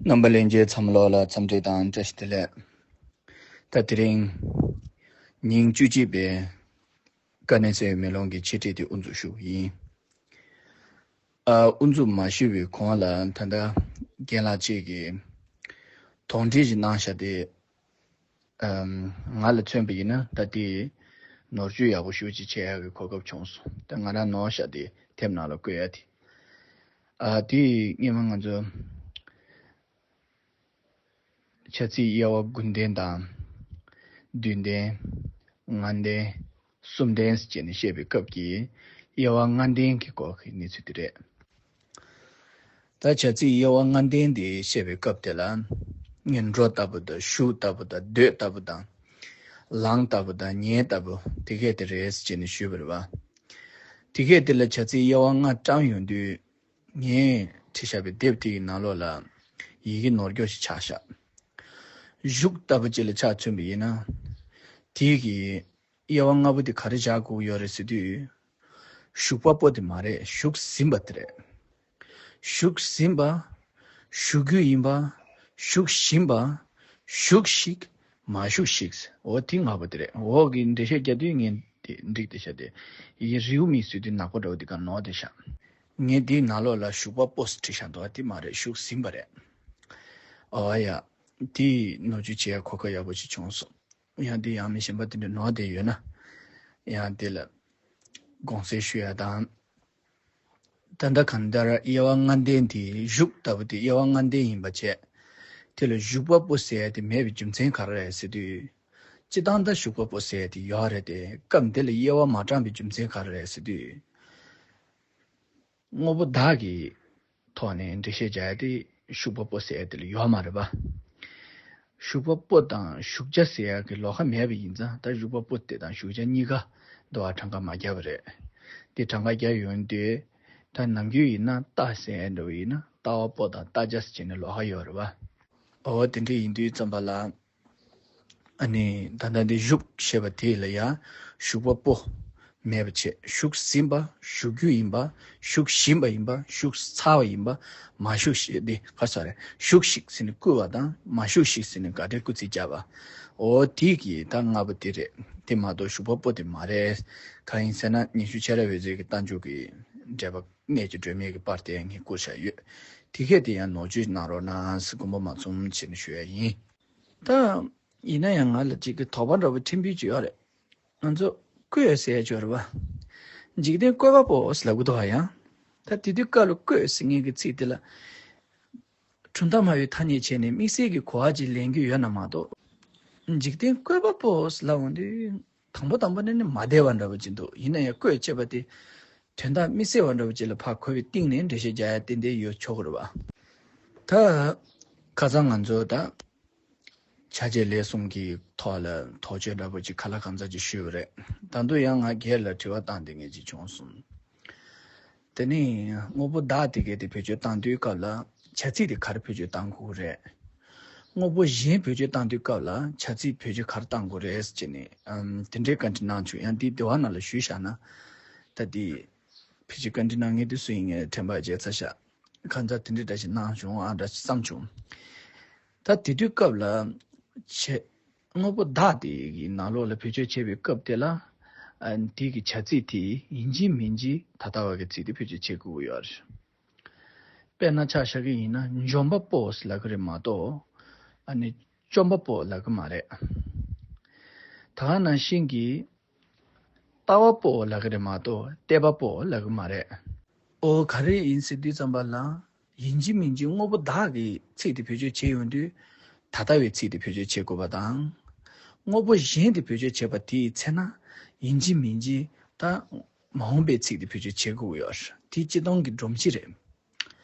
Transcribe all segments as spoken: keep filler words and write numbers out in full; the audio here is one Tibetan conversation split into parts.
རྣམ་པ་ལྷན་རྒྱས་ཚང་མ་ལོག་ལ་འཚམས་འདྲི་དང་བཀྲ་ཤིས་བདེ་ལེགས། ད་དེ་རིང་ཉིན་བཅུ་གཅིག་པའི་དཀའ་གནད་སེལ་བའི་མེ་ལོང་གི་འཆད་ཁྲིད་དེ་དབུ་འཛུགས་ཞུ་གི་ཡིན། ཨ། དབུ་འཛུགས་མ་ཞུས་པའི་གོང་ལ་ད་ལྟ་རྒན་ལགས་གཅིག་གིས་དོགས་འདྲི་ཞིག་གནང་བཞག་སྟེ། ཨམ། ང་ལ་མཚོན་པ་ཡིན་ན་ད་ལྟའི་ནོར་བཅོས་ཡག་པོ་ཞེ་པོ་ཅིག་བྱེད་ཡག་གི་གོ་སྐབས་བྱུང་སོང་། ད་ང་རང་ནོར་བཞག་སྟེ་དེབ་ནང་ལ་བཀོད་ཡ་དེ། ཨ། དེ་སྔོན་མ་ང་ཚོ་བྱ་ཚིག་དབྱེ་བ་དགུ་ལྡན་དང་། བདུན་ལྡན། ལྔ་ལྡན། གསུམ་ལྡན་ཟེར་བྱས་ནས་བཤད་པའི་སྐབས་ཀྱི་དབྱེ་བ་ལྔ་ལྡན་གྱི་སྐོར་གྱི་གནས་ཚུལ་དེ་རེད། ད་བྱ་ཚིག་དབྱེ་བ་ལྔ་ལྡན་དེ་བཤད་པའི་སྐབས་དེ་ལ། ངན་འགྲོ་ལྟ་བུ་དང་། ཞུགས་ལྟ་བུ་དང་། སྡོད་ལྟ་བུ་དང་། ལངས་ལྟ་བུ་དང་། ཉལ་ལྟ་བུ་དེ་གས་དེ་རེད་ཟེར་བྱས་ནས་ཞུས་པ་རེད་བ། དེ་གས་དེ་ལ་བྱ་ཚིག་དབྱེ་བ་ལྔ་བགྲངས་ཡོང་དུས། ངས་བྲིས་བཞག་པའི་དེབ་དེ་ཡི་ནང་ལོགས་ལ་ཡི་གེ་ནོར་སྐྱོན་ཞིག་ཆགས་བཞག་ཞུགས་ལྟ་བུ་ཅིག་ལ་ཆ་མཚོན་པ་ཡིན་ན། དེ་གི་དབྱེ་བ་ལྔ་པོ་དེ་ག་རེ་བཞག་དགོས་ཡོད་རེད་ཟེར་དུས། ཞུགས་པ་པོ་དེ་མ་རེད། ཞུགས་ཟིན་པ་དེ་རེད། ཞུགས་ཟིན་པ། ཞུགས་རྒྱུ་ཡིན་པ། ཞུགས་བཞིན་པ། ཞུགས་ཤིག་མ་ཞུགས་ཤིག་འོ་དེ་ལྔ་པོ་དེ་རེད། འོག་གི་འགྲེལ་བཤད་རྒྱག་དུས་ངས་དེ་འགྲིག་བསྡད་བཞག་སྟེ། ཡི་གེ་རིལ་བུ་མིག་ཟེར་དུས་ནག་པོ་འདྲ་བོ་དེ་ག་ནོར་བསྡད་བཞག་ངས་དེའི་ནང་ལོགས་ལ་ཞུགས་པ་པོ་ཟེར་བྲིས་བཞག་འདུག་དེ་མ་རེད། ཞུགས་ཟིན་པ་རེད། ཨོ་ཡ། དེ་ནོར་བཅོས་བྱེད་ཡ་གོ་སྐབས་ཡག་པོ་ཞིག་བྱུང་སོང་། ཡང་དེ་ཡང་མི་གཞན་པ་དེ་འདྲ་ནོར་བསྡད་ཡོད་ན། ཡང་དེ་ལ་དགོངས་སེལ་ཞུ་ཡ་དང་། ད་ལྟ་གང་ལྟར་དབྱེ་བ་ལྔ་ལྡན་དེ་ཞུགས་ལྟ་བུ་དེ་དབྱེ་བ་ལྔ་ལྡན་ཡིན་པ་བྱས། དེ་ལ་ཞུགས་པ་པོ་ཟེར་ཡ་དེ་མེད་པའི་རྒྱུ་མཚན་ག་རེ་རེད་ཟེར་དུས། སྤྱིར་བཏང་ད་ཞུགས་པ་པོ་ཟེར་ཡ་དེ་ཡོད་རེད་དེ། སྐབས་འདི་ལ་དབྱེ་བ་མ་བགྲངས་པའི་རྒྱུ་མཚན་ག་རེ་རེད་ཟེར་དུས། དངོས་པོ་བདག་གི་ཐོག་ནས་འགྲེལ་བཤད་རྒྱག་ཡ་དེ་ཞུགས་པ་པོ་ཟེར་ཡ་དེ་ལ་ཡོད་མ་རེད་པ། ཞུགས་པ་པོ་དང་ཞུགས་བྱ་ཟེར་ཡ་གི་ལོགས་ཀ་མེད་པ་ཡིན་ཙང་། ད་ཞུགས་པ་པོ་དེ་དང་ཞུགས་བྱ་གཉིས་ཀ་འདུ་བ་གྲངས་ཀ་མ་བརྒྱབ་པ་རེད། དེ་གྲངས་ཀ་བརྒྱབ་ཡོང་དུས། ད་ནམ་རྒྱུན་ཡིན་ན་ལྟ་ཟེར་ཡ་འདྲ་བོ་ཡིན་ན་ལྟ་བ་པོ་དང་ལྟ་བྱ་ཟེར་བྱས་ནས་ལོགས་ཀ་ཡོད་རེད་པ། འོ་དེ་འདྲ་ཡིན་དུས་ཙམ་པ་ལ། ཨ་ནི་ད་ལྟ་འདི་ཞུགས་ཞེས་པ་དེ་ལ་ཡང་ཞུགས་པ་པོ་མེད་པ་བྱས། ཞུགས་ཟིན་པ། ཞུགས་རྒྱུ་ཡིན་པ། ཞུགས་བཞིན་པ་ཡིན་པ། ཞུགས་ཚར་བ་ཡིན་པ། མ་ཞུགས་ཤིག་འདི་ཕར་ཚར་རེད། ཞུགས་ཤིག་ཟེར་ནས་བསྐུལ་བ་དང་། མ་ཞུགས་ཤིག་ཟེར་ནས་དགག་སྒྲའི་སྐུལ་ཚིག་བརྒྱབ་པ། འོ་དེ་གི་ད་ལྔ་པོ་དེ་རེད། དེ་མ་གཏོགས་ཞུགས་པ་པོ་དེ་མ་རེད། གང་ཡིན་ཟེར་ན་ཉི་ཤུ་ཆ་ར་འོད་ཟེར་གྱི་རྟགས་འཇུག་གི་འགྲེལ་པ་གནད་ཀྱི་སྒྲོན་མེ་གི་པར་དེ་ངས་བསྐུར་བཞག་ཡོད། དེ་གས་དེ་ཡང་ནོར་བཅོས་གནང་རོགས་གནང་ཟེར་དགོངས་པ་མ་ཚོམ་བྱས་ནས་ཞུ་ཡ་ཡིན། ད་ཡིན་ན་ཡང་ང་ལ་ཅིག་གི་དོགས་པ་འདྲ་པོ་ཕྲན་བུ་ཅིག་ཡོད་རེད། ང་ཚོ་བཀོད་ཟེར་ཡ་ཅིག་ཡོད་རེད་པ། འཇིག་རྟེན་བཀོད་པ་པོ་ཟེར་ལབ་གི་འདུག་པ། ཡང་ད་དེ་དུས་སྐབས་ལ་བཀོད་ཟེར་མཁན་གྱི་ཚིག་དེ་ལ་གྲུབ་མཐའ་སྨྲ་བའི་ཐ་སྙད་བྱས་ནས་དམིགས་བསལ་གྱི་གོ་བ་ཅིག་ལེན་རྒྱུ་ཡོད་ན་མ་གཏོགས། འཇིག་རྟེན་བཀོད་པ་པོ་ཟེར་ལབ་འོང་དུས། དང་པོ་དང་པོ་ནས་ནི་མ་བདེ་བ་འདྲ་པོ་ཅིག་འདུག་ཡིན་ན་ཡང་བཀོད་ཅེས་པ་དེ་དོན་དག་དམིགས་བསལ་བ་འདྲ་པོ་ཅིག་ལ་ཕར་གོ་བའི་སྟེང་ནས་འགྲེལ་བཤད་རྒྱག་ཡ་ཏན་ཏན་ཡོད་ཆོག་གི་རེད་པ། ད་ཁ་སང་ང་ཚོ་ད་ཕྱག་རྒྱ་ལས་གསུམ་གྱི་ཐོག་ལ་དོགས་གཅོད་འདྲ་པོ་ཅིག་ག་ལ་གང་འཚམ་ཅིག་ཞུས་པ་རེད། ད་དུང་ཡང་ང་སྒེར་ལ་དྲི་བ་བཏང་བསྡད་མཁན་ཅིག་བྱུང་སོང་། དེ་ནས་དངོས་པོ་བདག་དེ་གའི་དེ་བེད་སྤྱོད་བཏང་དུས་སྐབས་ལ་བྱ་ཚིག་དེ་ག་རེ་བེད་སྤྱོད་བཏང་དགོས་རེད། དངོས་པོ་གཞན་བེད་སྤྱོད་བཏང་དུས་སྐབས་ལ་བྱ་ཚིག་བེད་སྤྱོད་ག་རེ་བཏང་དགོས་རེད་ཟེར་ནས། ཨམ། དེ་འདྲའི་བཀའ་འདྲི་གནང་བྱུང་། ཡང་འདི་འདི་བ་ནང་ལ་ཞུས་བཞག་ན། ད་འདི་བེད་སྤྱོད་བཀའ་འདྲི་གནང་མཁན་དེ་སུ་ཡིན་ངས་དྲན་པ་བརྗེད་ཚར་བཞག་གང་ཚ་དེ་འདྲའི་འདྲ་ཞིག་གནང་བྱུང་ཨ་འདྲ་ཞིག་བསམ་བྱུང་། ད་དེ་དུས་སྐབས་ལ་བྱེད། དངོས་པོ་བདག་དེ་གི་ནང་ལོགས་ལ་བེད་སྤྱོད་བྱེད་པའི་སྐབས་དེ་ལ། ཨ། དེ་གི་བྱ་ཚིག་དེ་ཡིན་གཅིག་མིན་གཅིག་ད་ལྟ་བ་གི་ཚིག་དེ་བེད་སྤྱོད་བྱེད་དགོས་ཀྱི་ཡོད་རེད། དཔེར་ན་ཆ་བཞག་གི་ཡིན་ན་འཇོམས་པ་པོ་ཟེར་ལབ་ཀྱི་རེད་མ་གཏོགས། ཨ་ནི་བཅོམ་པ་པོ་ལབ་ཀྱི་མ་རེད། ད་ག་ནང་བཞིན་གྱི། ལྟ་བ་པོ་ལབ་ཀྱི་རེད་མ་གཏོགས་བལྟས་པ་པོ་ལབ་ཀྱི་མ་རེད། ཨོ་ག་རེ་ཡིན་ཟེར་དུས་ཙམ་པ་ལ། ཡིན་གཅིག་མིན་གཅིག་དངོས་པོ་བདག་གི་ཚིག་དེ་བེད་སྤྱོད་བྱེད་ཡོང་དུས། ད་ལྟ་བའི་ཚིག་དེ་བེད་སྤྱོད་བྱེད་དགོས་པ་དང་། དངོས་པོ་གཞན་དེ་བེད་སྤྱོད་བྱེད་པ་དེའི་ཚེ་ན། ཡིན་གཅིག་མིན་གཅིག་ད་མ་འོངས་པའི་ཚིག་དེ་བེད་སྤྱོད་བྱེད་དགོས་ཀྱི་ཡོད་རེད། དེ་སྤྱིར་བཏང་གི་སྒྲོམ་གཞི་རེད།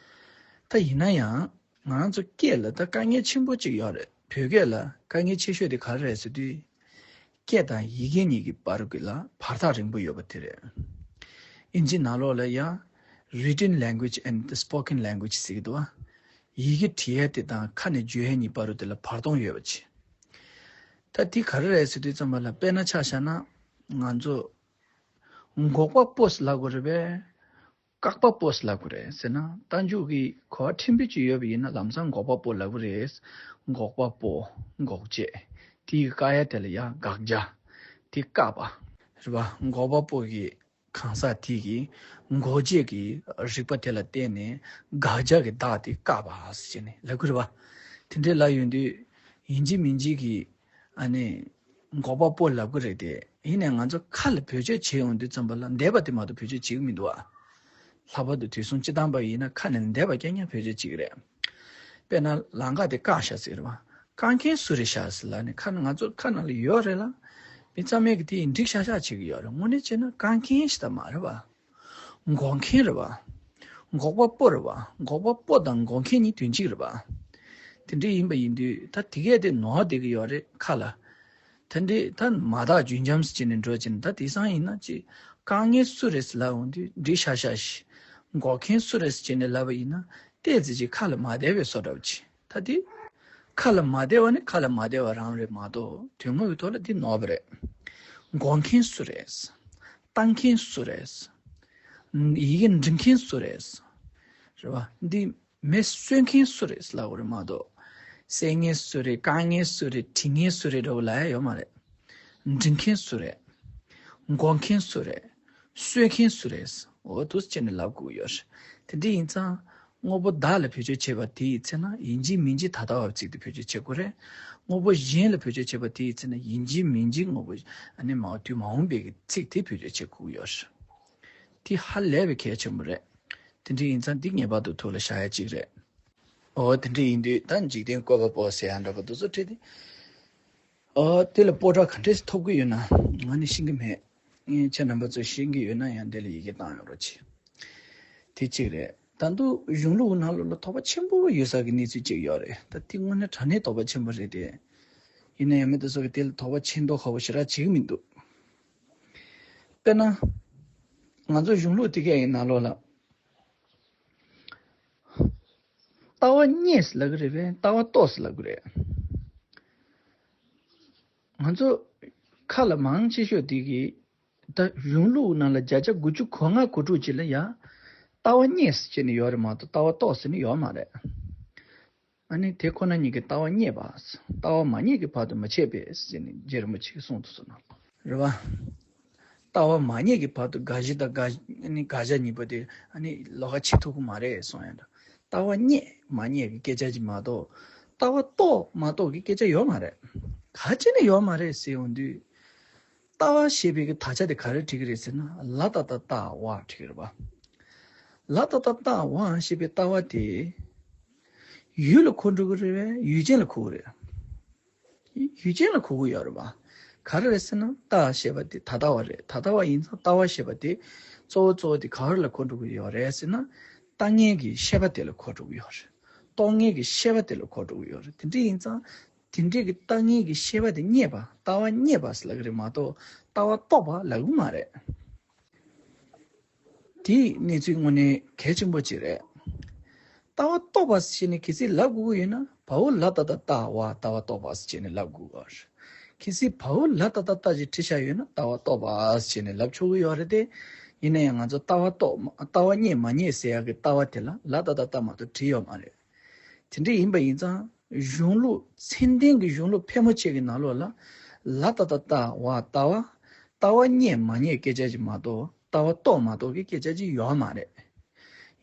ད་ཡིན་ན་ཡང་། ང་རང་ཚོ་སྐད་ལ་ད་དཀའ་ངལ་ཆེན་པོ་གཅིག་ཡོད་རེད། བོད་སྐད་ལ་དཀའ་ངལ་ཆེ་ཤོས་དེ་ག་རེ་རེད་ཟེར་དུས། སྐད་དང་ཡི་གེ་གཉིས་ཀྱི་བར་གྱི་ལ་བར་ཐག་རིང་པོ་ཡོད་པ་དེ་རེད། ཨིན་ཇི་ནང་ལོགས་ལ་ཡང་། Written language and the spoken language ཟེར་གྱི་འདུག་བ། ཡི་གེ་འབྲི་ཡས་དེ་དང་ཁ་ནས་བརྗོད་ཡས་གཉིས་བར་དུ་དེ་ལ་བར་སྟོང་ཡོད་པ་ཅིག་ད་དེ་ག་རེ་རེད་ཟེར་དུས་ཙམ་པ་ལ་དཔེར་ན་ཆ་བཞག་ན། ང་ཚོ་འགོག་པ་པོ་ཟེར་ལབ་དགོས་རེད་པས། བཀག་པ་པོ་ཟེར་ལབ་དགོས་རེད་ཟེར་ན། རྟགས་འཇུག་གི་གོ་བ་ཕྲན་བུ་ཅིག་ཡོད་པ་ཡིན་ན་ལམ་སང་འགོག་པ་པོ་ལབ་དགོས་རེད། འགོག་པ་པོ། འགོག་བྱེད། དེ་ཡི་བཀག་ཡ་དེ་ལ་ཡ་དགག་བྱ། དེ་བཀག་པ། རེད་པ། འགོག་པ་པོ་གི་གང་ཟག་དེ་གིས་འགོག་བྱེད་ཀྱི་རིགས་པ་དེ་ལ་བརྟེན་ནས་དགག་བྱ་གི་བདག་དེ་བཀག་པ་ཟེར་ནས་ལབ་དགོས་རེད་པ། དེ་འདྲའི་ལབ་ཡོང་དུས་ཡིན་གཅིག་མིན་གཅིག་གི་ཨ་ནི་འགོག་པ་པོ་ལབ་དགོས་རེད་དེ། ཡིན་ནའི་ང་ཚོ་ཁ་ལ་བེད་སྤྱོད་བྱེད་ཡོང་དུས་ཙམ་པ་ལ་འདས་པ་དེ་མ་གཏོགས་བེད་སྤྱོད་བྱེད་ཀྱི་མི་འདུག་ཨ། ལྷག་པར་དུ་དུས་གསུམ་སྤྱི་བཏང་པ་ཡིན་ན་ཁ་ནས་འདས་པ་རྐྱང་རྐྱང་བེད་སྤྱོད་བྱེད་ཀྱི་རེད། དཔེར་ན་ལམ་ཁ་དེ་བཀག་བཞག་ཟེར་བ། བཀག་མཁན་སུ་རེད་བཞག་ཟེར་ལབ་ནས་ཁ་ནས་ང་ཚོ་ཁ་ནང་ལ་ཡོད་རེད་ལ། མི་ཚང་མས་ཀྱི་དེ་ཡིན་འགྲིག་ཤག་ཤག་བྱེད་ཀྱི་ཡོད་རེད། དངོས་གནས་བྱས་ན་བཀག་མཁན་ཞིག་ད་མ་རེད་བ། འགོག་མཁན་རེད་བ། འགོག་པ་པོ་རེད་བ། འགོག་པ་པོ་དང་འགོག་མཁན་གཉིས་དོན་གཅིག་རེད་བ། དེ་འདྲ་ཡིན་པ་ཡིན་དུས་ད་དེ་གས་དེ་ནོར་བསྡད་ཀྱི་ཡོད་རེད་ཁ་ལ། ད་འདི་ད་མ་དག་རྒྱུན་འབྱམས་སུ་བྱས་ནས་འགྲོ་བྱས་ནས་ད་དེང་སང་ཡིན་ན་ཅི། བཀག་མཁན་སུ་རེད་ཟེར་ལབ་འོང་དུས་འགྲིག་ཤག་ཤག་ཤག་འགོག་མཁན་སུ་རེད་ཟེར་བྱས་ནས་ལབ་པ་ཡིན་ན་ཏོག་ཙམ་ཅིག་ཁ་ལ་མ་བདེ་བའི་བཟོ་འདྲ་བོ་ཅིག་ད་དེ་ཁ་ལ་མ་བདེ་བ་ནི་ཁ་ལ་མ་བདེ་བ་རང་རེད་མ་གཏོགས་དོན་དངོས་ཀྱི་ཐོག་ལ་འདི་ནོར་བ་རེད། འགོག་མཁན་སུ་རེད། བཏང་མཁན་སུ་རེད། ཡི་གེ་འབྲི་མཁན་སུ་རེད། རེད་བ། འདི་མེ་གསོད་མཁན་སུ་རེད་ལབ་དགོས་རེད་མ་གཏོགས། གསོད་མཁན་སུ་རེད། བཀག་མཁན་སུ་རེད། འབྲི་མཁན་སུ་རེད་འདྲ་བོ་ལབ་ཡ་ཡོད་མ་རེད། འབྲི་མཁན་སུ་རེད། འགོག་མཁན་སུ་རེད། གསོད་མཁན་སུ་རེད། འོ་འདུག་སེ་བྱས་ནས་ལབ་དགོས་ཡོད་རེད། དེ་འདྲ་ཡིན་ཙང་དངོས་པོ་བདག་ལ་བེད་སྤྱོད་བྱས་པ་དེའི་ཚེ་ན་ཡིན་གཅིག་མིན་གཅིག་ད་ལྟ་བ་ཚིག་དེ་བེད་སྤྱོད་བྱེད་དགོས་རེད། དངོས་པོ་གཞན་ལ་བེད་སྤྱོད་བྱས་པ་དེའི་ཚེ་ན་ཡིན་གཅིག་མིན་གཅིག་དངོས་པོ་ཨ་ནི་མ་དུས་མ་འོངས་པའི་གི་ཚིག་དེ་བེད་སྤྱོད་བྱེད་དགོས་ཡོད་རེད། དེ་ཧ་ལས་པའི་གལ་ཆེན་པོ་རེད། དེ་འདྲ་ཡིན་ཙང་འདི་ངེས་པར་དུ་ཐུགས་ལ་བཞག་ཡ་གཅིག་རེད། འོ་དེ་འདྲ་ཡིན་དུས་ད་འཇིག་རྟེན་བཀོད་པ་པོ་ཟེར་ཡ་འདྲ་པོ་འདུག་ཚོ་ཁྲིད་དེ། འོ་དེ་ལ་སྤོ་སྒྲ་ག་འདྲས་ཐོབ་ཀྱི་ཡོད་ན་ང་ནི་ཤེས་ཀྱི་མེད། ངས་ཁྱེད་རྣམ་པ་ཚོ་ཤེས་ཀྱི་ཡོད་ན་ཡང་དེ་ལ་ཡི་གེ་བཏང་ཡོང་རོགས་གྱིས། དེ་གཅིག་རེད། ད་དུང་གཞུང་ལུགས་ནང་ལོགས་ལ་དོགས་པ་ཆེན་པོ་ཡོད་ས་གི་གནས་ཚུལ་གཅིག་ཡོད་རེད། ད་དེ་དངོས་གནས་དྲང་གནས་དོགས་པ་ཆེན་པོ་རེད་དེ། ཡིན་ན་ཡང་མི་དེ་ཚོ་གི་དེ་ལ་དོགས་པ་ཆེ་མདོག་ཁ་པོ་ཞེ་དྲག་བྱེད་ཀྱི་མི་འདུག་དཔེར་ན། ང་ཚོ་གཞུང་ལུགས་དེ་གའི་ནང་ལོགས་ལ། ལྟ་བ་རྙེད་ཟེར་ལབ་ཀྱི་རེད་པས། ལྟ་བ་རྟོགས་ཟེར་ལབ་ཀྱི་རེད། ང་ཚོ་ཁ་ལ་མང་ཆེ་ཤོས་དེ་གིས་ད་གཞུང་ལུགས་ནང་ལ་བརྒྱ་ཆ་དགུ་བཅུ་གོ་ལྔ་གོ་དྲུག་ཅིག་ལ་ཡང་ལྟ་བ་རྙེད་ཟེར་བྱས་ནས་ཡོད་རེད་མ་གཏོགས་ལྟ་བ་རྟོགས་ཟེར་ནས་ཡོད་མ་རེད། ཨ་ནི་དེ་ཁོ་ན་ཉིད་ཀྱིས་ལྟ་བ་རྙེད་པ། ལྟ་བ་མ་རྙེད་ཀྱི་བར་དུ་མི་འཆད་པས་ཟེར་ནས་རྗེ་རིན་པོ་ཆེས་གསུངས་འདུག་ཟེར་ན། རེད་བ། ལྟ་བ་མ་རྙེད་ཀྱི་བར་དུ་དགག་གཞི་དང་དགག་ཨ་ནི་དགག་བྱ་གཉིས་པོ་དེ་ཨ་ནི་ལོགས་ཀ་ཕྱེ་ཐུབ་ཀྱི་མ་རེད་གསུངས་ཡ་འདྲ། ལྟ་བ་རྙེད་མ་རྙེད་ཀྱི་སྐད་ཆ་ཅིག་མ་གཏོགས། ལྟ་བ་རྟོགས་མ་རྟོགས་ཀྱི་སྐད་ཆ་ཡོད་མ་རེད། ག་ཅི་ནས་ཡོད་མ་རེད་ཟེར་ཡོང་དུས། ལྟ་བ་ཞེས་པའི་གི་དག་ཆ་དེ་ག་རེ་བྲིས་ཀྱི་རེད་ཟེར་ན་ལ་ཏ་བཏགས་ལྟ་བ་བྲིས་ཀྱི་རེད་པ། ལ་ཏ་བཏགས་ལྟ་བ་ཞེས་པའི་ལྟ་བ་དེ། ཡུལ་ལ་གོ་འགྲོ་གི་རེད་པས་ཡུལ་ཅན་ལ་གོ་གི་རེད། ཡུལ་ཅན་ལ་གོ་གི་ཡོད་རེད་པ། ག་རེ་རེད་ཟེར་ན་ལྟ་ཞེས་པ་དེ་ད་ལྟ་བ་རེད། ད་ལྟ་བ་ཡིན་ཙང་ལྟ་བ་ཞེས་པ་དེ་གཙོ་བོ་གཙོ་བོ་དེ་ག་རེ་ལ་གོ་འགྲོ་གི་ཡོད་རེད་ཟེར་ན། ལྟ་མཁན་གྱི་ཤེས་པ་དེ་ལ་གོ་འགྲོ་གི་ཡོད་རེད། རྟོགས་མཁན་གྱི་ཤེས་པ་དེ་ལ་གོ་འགྲོ་གི་ཡོད་རེད། དེ་འདྲ་ཡིན་ཙང་། དེ་འདྲའི་གི་ལྟ་མཁན་གྱི་ཤེས་པ་དེ་རྙེད་པ། ལྟ་བ་རྙེད་པ་ཟེར་ལབ་ཀྱི་རེད་མ་གཏོགས་ལྟ་བ་རྟོགས་པ་ལབ་ཀྱི་མ་རེད། དེའི་གནས་ཚུལ་དངོས་གནས་གལ་ཆེན་པོ་ཅིག་རེད། ལྟ་བ་རྟོགས་པ་ཟེར་ནས་གལ་སྲིད་ལབ་དགོས་ཀྱི་ཡོད་ན་བའོ་ལ་ཏ་བཏགས་ལྟ་བ་ལྟ་བ་རྟོགས་པ་ཟེར་ནས་ལབ་དགོས་ཀྱི་ཡོད་རེད། གལ་སྲིད་བའོ་ལ་ཏ་བཏགས་ལྟ་ཅིག་བྲིས་བཞག་ཡོད་ན་ལྟ་བ་རྟོགས་པ་ཟེར་ནས་ལབ་ཆོག་གི་ཡོད་རེད་དེ། ཡིན་ན་ཡང་ང་ཚོ་ལྟ་བ་རྟོགས་ལྟ་བ་རྙེད་མ་རྙེད་ཟེར་ཡག་གི་ལྟ་བ་དེ་ལ་ལ་ཏ་བཏགས་ལྟ་མ་གཏོགས་བྲིས་ཡོད་མ་རེད། དེ་འདྲ་ཡིན་པ་ཡིན་ཙང་གཞུང་ལུགས་ཚད་ལྡན་གྱི་གཞུང་ལུགས་ཕལ་མོ་ཆེ་གི་ནང་ལོགས་ལ་ལ་ཏ་བཏགས་ལྟ་བ་ལྟ་བ། ལྟ་བ་རྙེད་མ་རྙེད་སྐད་ཆ་ཅིག་མ་གཏོགས་ལྟ་བ་རྟོགས་མ་རྟོགས་ཀྱི་སྐད་ཆ་ཅིག་ཡོད་མ་རེད།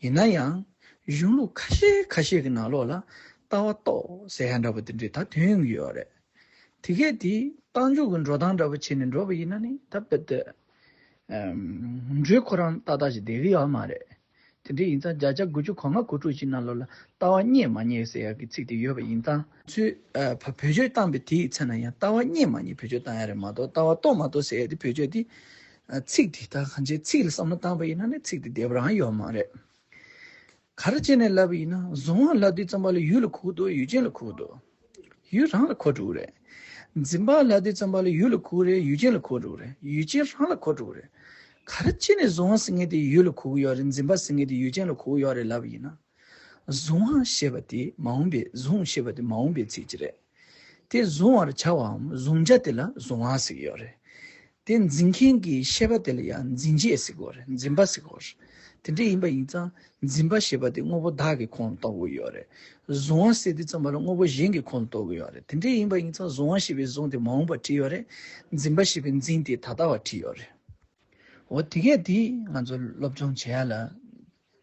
ཡིན་ན་ཡང་གཞུང་ལུགས་ཁ་ཤས་ཁ་ཤས་ཀྱི་ནང་ལོགས་ལ་ལྟ་བ་རྟོགས་ཟེར་ཡ་འདྲ་པོ་དེ་འདྲའི་ད་དོན་ཡོང་གི་ཡོད་རེད། དེ་གས་དེ་རྟགས་འཇུག་གི་འགྲོ་སྟངས་འདྲ་པོ་བྱས་ནས་འགྲོ་བ་ཡིན་ན་ནི་ད་དཔེ་དེ། འགྲོས་ཁོ་རང་ཏག་ཏག་ཞིག་བསྡད་ཀྱི་ཡོད་མ་རེད། དེ་འདྲ་ཡིན་ཙང་བརྒྱ་ཆ་དགུ་བཅུ་གོ་ལྔ་གོ་དྲུག་ཅིག་ནང་ལོགས་ལ་ལྟ་བ་རྙེད་མ་རྙེད་ཟེར་ཡག་གི་ཚིག་དེ་ཡོད་པ་ཡིན་ཙང་ཚུལ་བ་བེད་སྤྱོད་བཏང་པའི་དེའི་ཚེ་ན་ཡང་ལྟ་བ་རྙེད་མ་རྙེད་བེད་སྤྱོད་བཏང་ཡ་རེད་མ་གཏོགས་ལྟ་བ་རྟོགས་མ་རྟོགས་ཟེར་ཡ་དེ་བེད་སྤྱོད་དེ། ཚིག་དེ་ད་གང་ཅིའི་ཚིག་ལ་བསམ་བློ་བཏང་པ་ཡིན་ན་ནི་ཚིག་དེ་བདེ་པོ་རང་ཡོད་མ་རེད། ག་རེ་བྱས་ནས་ལབ་པ་ཡིན་ན་གཟུང་བ་ལབ་དུས་ཙམ་པ་ལ་ཡུལ་ལ་གོ་གི་འདུག་ཡུལ་ཅན་ལ་གོ་གི་འདུག་ཡུལ་རང་ལ་གོ་འགྲོ་གི་རེད། འཛིན་པ་ལབ་དུས་ཙམ་པ་ལ་ཡུལ་ལ་གོ་གི་རེད། ཡུལ་ཅན་ལ་གོ་འགྲོ་གི་རེད། ཡུལ་ཅན་རང་ལ་གོ་འགྲོ་གི་རེད། ག་རེ་བྱས་ནས་གཟུང་བ་ཟེར་མཁན་དེ་ཡུལ་ལ་གོ་གི་ཡོད་རེད། འཛིན་པ་ཟེར་མཁན་དེ་ཡུལ་ཅན་ལ་གོ་གི་ཡོད་རེད་ལབ་པ་ཡིན་ན། གཟུང་བ་ཞེས་པ་དེ་མ་འོངས་པའི་གཟུང་ཞེས་པ་དེ་མ་འོངས་པའི་ཚིག་ཅིག་རེད། དེ་གཟུང་བར་བྱ་བའམ་གཟུང་བྱ་དེ་ལ་གཟུང་བ་ཟེར་གྱི་ཡོད་རེད། དེ་འཛིན་མཁན་གྱི་ཤེས་པ་དེ་ལ་ཡང་འཛིན་བྱེད་ཟེར་གྱི་ཡོད་རེད། འཛིན་པ་ཟེར་གྱི་ཡོད་རེད། དེ་འདྲ་ཡིན་པ་ཡིན་ཙང་འཛིན་པ་ཞེས་པ་དེ་དངོས་པོ་བདག་གི་ཁོངས་ལ་གཏོགས་ཀྱི་ཡོད་རེད། གཟུང་བ་ཟེར་དུས་ཙམ་པ་ལ་དངོས་པོ་གཞན་གྱི་ཁོངས་ལ་གཏོགས་ཀྱི་ཡོད་རེད། དེ་འདྲ་ཡིན་པ་ཡིན་ཙང་གཟུང་བ་ཞེས་པའི་གཟུང་དེ་མ་འོངས་པར་བྲིས་ཡོད་རེད། འཛིན་པ་ཞེས་པའི་འཛིན་དེ་ད་ལྟ་བ་བྲིས་ཡོད་རེད། འོ་དེ་གས་དེ་ང་ཚོ་སློབ་སྦྱོང་བྱེད་ཡ་ལ་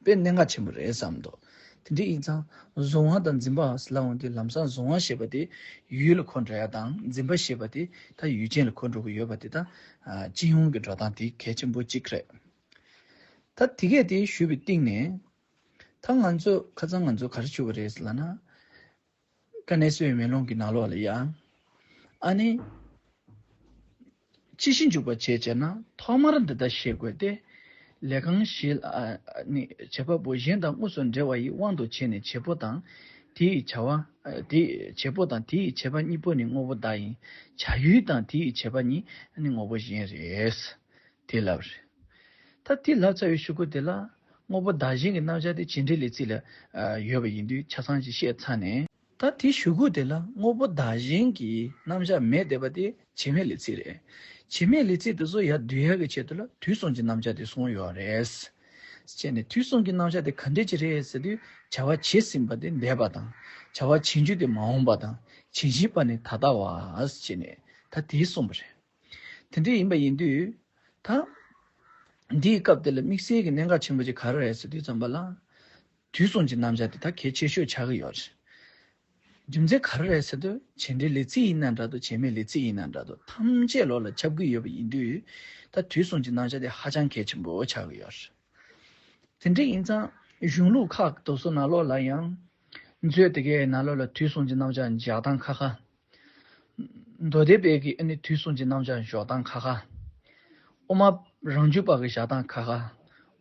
དཔེ་གནད་འགག་ཆེན་པོ་རེད་བསམ་འདུག་དེ་འདྲ་ཡིན་ཙང་གཟུང་བ་དང་འཛིན་པ་ཟེར་ལབ་འོང་དུས་ལམ་སང་གཟུང་བ་ཞེས་པ་དེ་ཡུལ་ལ་འཁོར་འགྲོ་ཡ་དང་འཛིན་པ་ཞེས་པ་དེ་ད་ཡུལ་ཅན་ལ་འཁོར་འགྲོ་གི་ཡོད་པ་དེ་ད་སྤྱི་ཡོངས་ཀྱི་འགྲོ་སྟངས་དེ་གལ་ཆེན་པོ་གཅིག་རེད། ད་དེ་གས་དེ་ཞུས་པའི་སྟེང་ནས་ད་ང་ཚོ་ཁ་སང་ང་ཚོ་ག་རེ་ཞུ་བ་རེད་ལབ་ན། དཀའ་གནད་གསོ་བའི་མེ་ལོང་གི་ནང་ལོགས་ལ་ཡང་། ཨ་ནི། ཅི་ཞིག་འཇུག་པ་བྱེད་ཅེ་ན་ཐོག་མར་འདི་ལྟར་ཤེས་དགོས་ཏེ། ལས་གང་བྱེད་ཨ་ནི་བྱེད་པ་པོ་གཞན་དང་དངོས་སུ་འབྲེལ་བ་ཡི་དབང་དུ་བྱས་ནས་བྱེད་པོ་དང་། དེའི་བྱ་བ། དེའི་བྱེད་པོ་དང་དེའི་བྱེད་པ་གཉིས་པོ་ནི་དངོས་པོ་བདག་ཡིན། བྱ་ཡུལ་དང་དེའི་བྱེད་པ་གཉིས་ནི་དངོས་པོ་གཞན་རེད། དེ་ལབ་རེད། ད་དེ་ལབ་ཚར་བའི་གཞུག་གུ་དེ་ལ་དངོས་པོ་བདག་གཞན་གྱི་རྣམ་གཞག་དེ་བྱེད་འབྲེལ་ལས་ཚིག་ལ་ཡོད་པ་ཡིན་དུས་ཆ་ཚང་ཅིག་བཤད་ཚར་ནས། ད་དེའི་གཞུག་གུ་དེ་ལ་དངོས་པོ་བདག་གཞན་གྱི་རྣམ་གཞག་མེད་བསྡད་པ་དེ་བྱེད་མེད་ལས་ཚིག་རེད། བྱེད་མེད་ལས་ཚིག་དེ་ཚོ་ཡར་བསྡུ་ཡག་གི་ཆེད་དུ་ལ་དུས་གསུམ་གྱི་རྣམ་གཞག་དེ་གསུངས་ཡོད་རེད། བྱས་ནས་དུས་གསུམ་གྱི་རྣམ་གཞག་དེ་ག་འདྲས་ཅིག་རེད་ཟེར་དུས་བྱ་བ་བྱས་ཟིན་པ་དེ་འདས་པ་དང་། བྱ་བ་བྱེད་འགྱུར་དེ་མ་འོངས་པ་དང་བྱེད་བཞིན་པ་ནི་ད་ལྟ་བ་བྱས་ནས་ད་དེ་གསུངས་པ་རེད། དེ་འདྲ་ཡིན་པ་ཡིན་དུས། ད། འདིའི་སྐབས་དེ་ལ་དམིགས་བསལ་གྱི་གནད་འགག་ཆེན་པོ་ཅིག་ག་རེ་རེད་ཟེར་དུས་ཙམ་པ་ལ། དུས་གསུམ་གྱི་རྣམ་གཞག་དེ་ད་གལ་ཆེ་ཤོས་ཆགས་ཀྱི་ཡོད་རེད། རྒྱུ་མཚན་ག་རེ་རེད་ཟེར་དུས་བྱེད་འབྲེལ་ལས་ཚིག་ཡིན་ན་འདྲ་འདུག་བྱེད་མེད་ལས་ཚིག་ཡིན་ན་འདྲ་འདུག་ཐམས་ཅད་ལོགས་ལ་ཁྱབ་ཀྱི་ཡོད་པ་ཡིན་དུས། ད་དུས་གསུམ་གྱི་རྣམ་གཞག་དེ་ཧ་ཅང་གལ་ཆེན་པོ་ཆགས་ཀྱི་ཡོད་རེད། དེ་འདྲ་ཡིན་ཙང་གཞུང་ལུགས་ཁག་དེ་ཚོ་ནང་ལོགས་ལ་ཡང་། མཛོད་དེ་གའི་ནང་ལོགས་ལ་དུས་གསུམ་གྱི་རྣམ་གཞག་འཇོག་སྟངས་ཁ་ཁ། མདོ་སྡེ་པའི་གི་ཨ་ནི་དུས་གསུམ་གྱི་རྣམ་གཞག་འཇོག་སྟངས་ཁ་ཁ། དབུ་མ་རང་རྒྱུད་པ་གི་བཞག་སྟངས་ཁ་ཁ།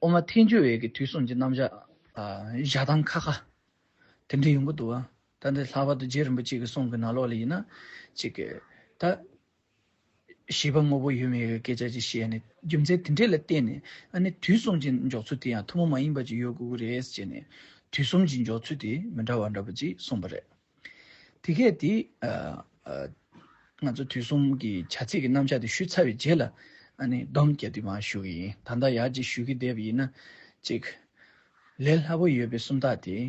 དབུ་མ་ཐལ་འགྱུར་བའི་གི་དུས་གསུམ་གྱི་རྣམ་གཞག་ཨ་བཞག་སྟངས་ཁ་ཁ། དེ་འདྲ་ཡོང་གི་འདུག་བ། ད་འདི་ལྷག་པར་དུ་རྗེ་རིན་པོ་ཆེ་གི་གསུང་གི་ནང་ལོགས་ལ་ཡིན་ན། ཅིག་གི་ད། ཤེས་པ་དངོས་པོ་ཡོད་མེད་ཀྱི་སྐད་ཆ་ཅིག་བཤད་ནས་རྒྱུ་མཚན་དེ་འདྲས་ལ་བརྟེན་ནས་ཨ་ནི་དུས་གསུམ་གྱི་འཇོག་ཚུལ་དེ་ཡང་ཐུན་མོང་མ་ཡིན་པ་ཅིག་ཡོད་དགོས་ཀྱི་རེད་ཟེར་ནས་དུས་གསུམ་གྱི་འཇོག་ཚུལ་དེ་མི་འདྲ་བ་འདྲ་པོ་ཅིག་གསུངས་པ་རེད། དེ་གས་དེ་ཨ་ཨ་ང་ཚོ་དུས་གསུམ་གྱི་བྱ་ཚིག་གི་རྣམ་གཞག་དེ་ཞུས་ཚར་བའི་རྗེས་ལ་ཨ་ནི་སྡོམ་རྒྱག་དུས་མར་ཞུ་གི་ཡིན། ད་ལྟ་ཡར་ཅིག་ཞུ་གི་བསྡད་པ་ཡིན་ན་ཅིག་ལས་སླ་པོ་ཡོད་པའི་སུམ་རྟགས་དེ་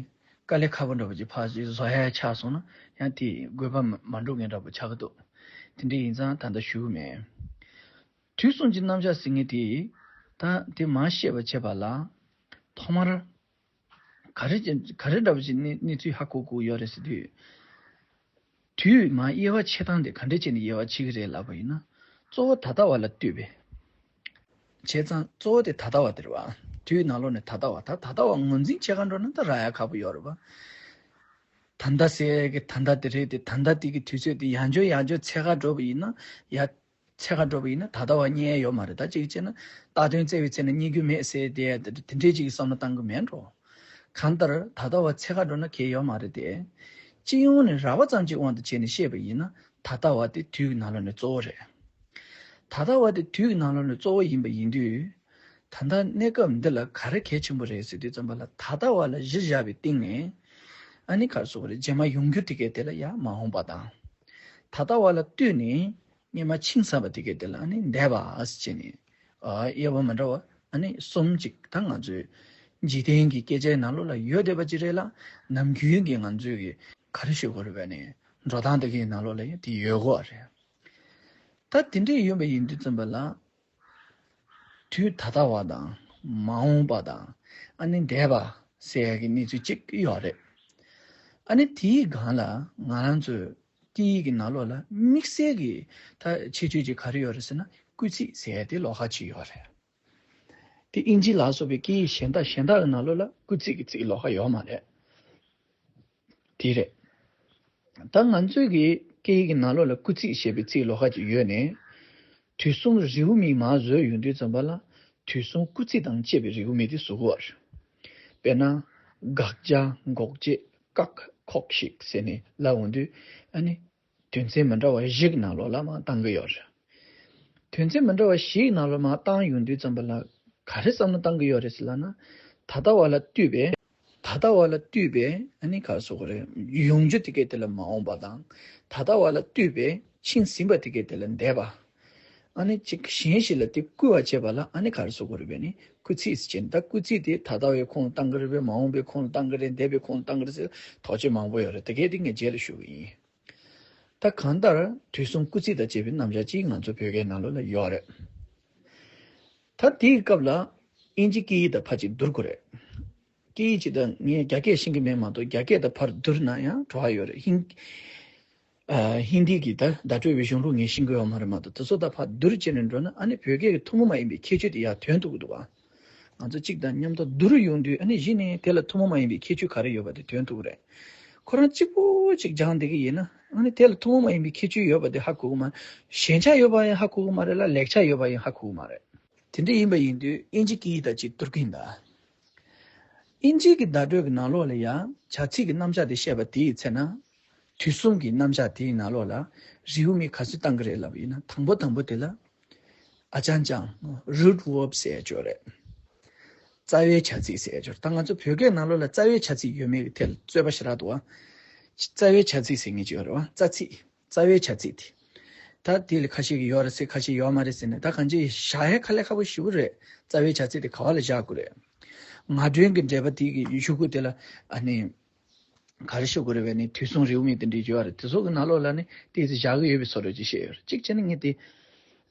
དཀའ་ལས་ཁག་པོ་འདྲ་པོ་ཅིག་ཕར་ཅིག་བཟོ་ཡ་ཆགས་སོང་ན་ཡང་དེ་དགོས་པ་མ་མ་འགྲོ་མཁན་འདྲ་པོ་ཆགས་ཀྱི་འདུག་དེ་འདྲ་ཡིན་ཙང་ད་ལྟ་ཞུ་གི་མེད། དུས་གསུམ་གྱི་རྣམ་གཞག་ཟེར་མཁན་དེ་ད་དེ་མར་བཤད་པ་བྱས་པ་ལ་ཐོག་མར་ག་རེ་ཅིག་ག་རེ་འདྲ་པོ་ཅིག་གནས་གནས་ཚུལ་ཧ་གོ་དགོས་ཡོད་རེད་ཟེར་དུས། དུས་མར་དབྱེ་བ་ཕྱེ་སྟངས་དེ་ག་འདྲས་བྱས་ནས་དབྱེ་བ་ཕྱེ་གི་རེད་ལབ་པ་ཡིན་ན། གཙོ་བོ་ད་ལྟ་བ་ལ་ལྟོས་པས། བྱས་ཙང་གཙོ་བོ་དེ་ད་ལྟ་བ་དེ་རེད་བ། དུས་ནང་ལོགས་ནས་ད་ལྟ་བ་ད་ད་ལྟ་བ་ངོས་འཛིན་བྱེད་ག་འགྲོ་ན་ད་རག་ཡ་ཁག་པོ་ཡོད་རེད་བ། ད་ལྟ་ཟེར་ཡ་གི་ད་ལྟ་དེ་རེད་དེ། ད་ལྟ་དེ་གི་དུས་ཚོད་དེ་ཡང་བསྐྱར་ཡང་བསྐྱར་འཚོལ་ག་འགྲོ་བ་ཡིན་ན་ཡ། འཚོལ་ག་འགྲོ་བ་ཡིན་ན་ད་ལྟ་བ་རྙེད་ཡ་ཡོད་མ་རེད། ད་གཅིག་བྱས་ན་རྟག་དོན་བཙལ་བའི་ཚེ་ན་རྙེད་རྒྱུ་མེད་ཟེར་དེ་དེ་འདྲས་ཅིག་གི་བསམ་བློ་བཏང་གི་མེད་འགྲོ། གང་ལྟར་ད་ལྟ་བ་འཚོལ་ག་འགྲོ་ན་གལ་ཡོད་མ་རེད་དེ། སྤྱི་ཡོངས་ནས་རགས་པ་ཙམ་གྱི་དབང་དུ་བྱས་ནས་བཤད་པ་ཡིན་ན་ད་ལྟ་བ་དེ་དུས་ཀྱི་ནང་ལོགས་ནས་གཙོ་བོ་རེད། ད་ལྟ་བ་དེ་དུས་ཀྱི་ནང་ལོགས་ནས་གཙོ་བོ་ཡིན་པ་ཡིན་དུས། ད་ལྟ་གནས་སྐབས་འདི་ལ་ག་རེ་གལ་ཆེན་པོ་རེད་ཟེར་དུས་ཙམ་པ་ལ་ད་ལྟ་བ་ལ་གཞི་བཞག་པའི་སྟེང་ནས། ཨ་ནི་ག་རེ་ཟེར་དགོས་རེད། རྗེས་མ་ཡོང་རྒྱུ་དེ་གས་དེ་ལ་ཡང་མ་འོངས་པ་དང་། ད་ལྟ་བ་ལ་ལྟོས་ནས། སྔོན་མ་ཕྱིན་ཚར་བ་དེ་གས་དེ་ལ་ཨ་ནི་འདས་པ་ཟེར་བྱས་ནས། ཨ་དབྱེ་བ་མི་འདྲ་བ་ཨ་ནི་གསུམ་ཅིག་ད་ང་ཚོའི་འཇིག་རྟེན་གྱི་སྐད་ཆའི་ནང་ལོགས་ལ་ཡོད་བསྡད་པ་ཅིག་རེད་ལ། ནམ་རྒྱུན་གྱི་ང་ཚོའི་གི་ག་རེ་ཞུ་དགོས་རེད་པས་ནི་འགྲོ་སྟངས་དེ་གའི་ནང་ལོགས་ལ་ཡང་དེ་ཡོད་དགོས་པ་རེད། ད་དེ་འདྲས་ཡོད་པ་ཡིན་དུས་ཙམ་པ་ལ། དུས་ད་ལྟ་བ་དང་མ་འོངས་པ་དང་ཨ་ནི་འདས་པ་ཟེར་ཡ་གི་གནས་ཚུལ་གཅིག་ཡོད་རེད། ཨ་ནི་དེའི་སྒང་ལ་ང་རང་ཚོའི་སྐད་ཡིག་གི་ནང་ལོགས་ལ་དམིགས་བསལ་གྱི་ད་ཁྱད་ཆོས་ཅིག་ག་རེ་ཡོད་རེད་ཟེར་ན་སྐུལ་ཚིག་ཟེར་ཡ་དེ་ལོགས་ཀ་ཅིག་ཡོད་རེད། དེ་ཨིན་ཇི་ལ་སོགས་པའི་སྐད་ཡིག་གཞན་དག་གཞན་དག་གི་ནང་ལོགས་ལ་སྐུལ་ཚིག་གི་ཚིག་ལོགས་ཀ་ཡོད་མ་རེད། དེ་རེད། ད་ང་ཚོའི་གི་སྐད་ཡིག་གི་ནང་ལོགས་ལ་སྐུལ་ཚིག་ཞེས་པའི་ཚིག་ལོགས་ཀ་ཅིག་ཡོད་ནས། དུས་གསུམ་རེའུ་མིག་མར་བཟོས་ཡོང་དུས་ཙམ་པ་ལ་དུས་གསུམ་སྐུལ་ཚིག་དང་བཅས་པའི་རེའུ་མིག་དེ་བཟོ་དགོས་པ་རེད། དཔེར་ན། དགག་བྱ། འགོག་བྱེད། བཀག་འགོག་ཞིག་ཟེར་ནས་ལབ་འོང་དུས་ཨ་ནི། དོན་ཚན་མི་འདྲ་བ་བཞི་གི་ནང་ལོགས་ལ་མར་བཏང་གི་ཡོད་རེད། དོན་ཚན་མི་འདྲ་བ་བཞིའི་ནང་ལོགས་མར་བཏང་ཡོང་དུས་ཙམ་པ་ལ་ག་རེ་བསམ་བློ་བཏང་གི་ཡོད་རེད་ཟེར་ལབ་ན། ད་ལྟ་བ་ལ་ལྟོས་པས། ད་ལྟ་བ་ལ་ལྟོས་པས་ཨ་ནི་ག་རེ་ཟེར་དགོས་རེད། ཡོང་རྒྱུ་དེ་གས་དེ་ལ་མ་འོངས་པ་དང་། ད་ལྟ་བ་ལ་ལྟོས་པས་ཕྱིན་ཟིན་པ་དེ་གས་དེ་ལ་འདས་པ། ཨ་ནི་གཅིག་གཞན་ཞིག་ལ་དེ་བསྐུལ་བ་བྱེད་པ་ལ་ཨ་ནི་ག་རེ་ཟེར་དགོས་རེད་པས་ནི། སྐུལ་ཚིག་ཟེར་གྱིན། ད་སྐུལ་ཚིག་དེ་ད་ལྟ་བའི་ཁོངས་བཏང་གི་རེད་པས། མ་འོངས་པའི་ཁོངས་བཏང་གི་རེད། འདས་པའི་ཁོངས་བཏང་གི་རེད་ཟེར་དོགས་གཅོད་མང་པོ་ཡོད་རེད། དེ་གས་དེ་ངས་རྗེས་ལ་ཞུ་གི་ཡིན། ད་གང་ལྟར་དུས་གསུམ་སྐུལ་ཚིག་དང་བཅས་པའི་རྣམ་གཞག་ཅིག་ང་ཚོ་བོད་སྐད་ནང་ལོགས་ལ་ཡོད་རེད། ད་དེའི་སྐབས་ལ་ཨིན་ཇི་སྐད་ཡིག་དང་ཕར་ཅིག་བསྡུར་དགོས་རེད། སྐད་ཡིག་ཅིག་དང་ངས་རྒྱ་སྐད་ཤེས་ཀྱི་མེད་མ་གཏོགས། རྒྱ་སྐད་དང་ཕར་བསྡུར་ན་ཡང་བྲོ་བ་ཡོད་རེད། ཧིན། ཨ། ཧིན་དི་གི་ད་བརྡ་སྤྲོད་པའི་གཞུང་ལུགས་ངས་ཤེས་ཀྱི་ཡོད་མ་རེད་མ་གཏོགས། དེ་ཚོ་དང་ཕར་བསྡུར་བྱས་ནས་འགྲོ་ན་ཨ་ནི་བོད་སྐད་ཀྱི་ཐུན་མོང་མ་ཡིན་པའི་ཁྱད་ཆོས་དེ་ཡར་ཐོན་ཐུབ་ཀྱི་འདུག་ག། ང་ཚོ་གཅིག་དང་མཉམ་དུ་བསྡུར་ཡོང་དུས་ཨ་ནི་གཞི་ནས་དེ་ལ་ཐུན་མོང་མ་ཡིན་པའི་ཁྱད་ཆོས་ག་རེ་ཡོད་པ་དེ་ཐོན་ཐུབ་ཀྱི་རེད། ཁོ་རང་གཅིག་པོ་གཅིག་སྦྱངས་བསྡད་ཀྱི་ཡིན་ན་ཨ་ནི་དེ་ལ་ཐུན་མོང་མ་ཡིན་པའི་ཁྱད་ཆོས་ཡོད་པ་དེ་ཧ་གོ་གི་མ། ཞན་ཆ་ཡོད་པ་ཡང་ཧ་གོ་གི་མ་རེད་ལ། ལེགས་ཆ་ཡོད་པ་ཡང་ཧ་གོ་གི་མ་རེད། དེ་འདྲ་ཡིན་པ་ཡིན་དུས་ཨིན་ཇི་སྐད་ཡིག་དང་གཅིག་བསྡུར་གྱི་ཡིན་ད། ཨིན་ཇི་གི་བརྡ་སྤྲོད་ཀྱི་ནང་ལོགས་ལ་ཡང་བྱ་ཚིག་གི་རྣམ་གཞག་དེ་བཤད་པ་དེའི་ཚེ་ན། དུས་གསུམ་གྱི་རྣམ་གཞག་དེའི་ནང་ལོགས་ལ་རེའུ་མིག་ག་ཚོད་བཏང་གི་རེད་ལབ་པ་ཡིན་ན། དང་པོ་དང་པོ་དེ་ལ་ཨ་ཅང་ཅང་། རུ་ཊི་ཝརབ་ཟེར་ཡ་ཅིག་ཡོད་རེད། རྩ་བའི་བྱ་ཚིག་ཟེར་ཡ་ཅིག་ཡོད་རེད། ད་ང་ཚོ་བོད་སྐད་ནང་ལོགས་ལ་རྩ་བའི་བྱ་ཚིག་ཡོད་མེད་ཀྱི་ཐད་ལ་རྩོད་པ་ཞེ་དྲག་འདུག་བ། རྩ་བའི་བྱ་ཚིག་ཟེར་མཁན་ཅིག་ཡོད་རེད་བ། རྩ་ཚིག་རྩ་བའི་བྱ་ཚིག་དེ། ད་དེ་ལ་ཁ་ཤས་ཀྱིས་ཡོད་རེད་ཟེར། ཁ་ཤས་ཡོད་མ་རེད་ཟེར་ནས། ད་གང་ཅི་བཞག་ཡ་དཀའ་ལས་ཁག་པོ་ཞེ་པོ་རེད། རྩ་བའི་བྱ་ཚིག་དེ་ག་བ་ལ་བཞག་དགོས་རེད། ངག་སྒྲོན་གྱི་འགྲེལ་པ་དེ་གི་གཞུག་གུ་དེ་ལ་ཨ་ནི་ག་རེ་ཞུ་དགོས་རེད་པས་ནི། དུས་གསུམ་རེའུ་མིག་དེ་འདྲ་ཡོད་རེད། དེ་ཚོ་གི་ནང་ལོགས་ལ་ནི་ཏོག་ཙམ་བཞག་གི་ཡོད་པའི་བཟོ་འདྲ་ཅིག་བཤད་ཡོད་རེད། གཅིག་བྱས་ན་ངས་དེ་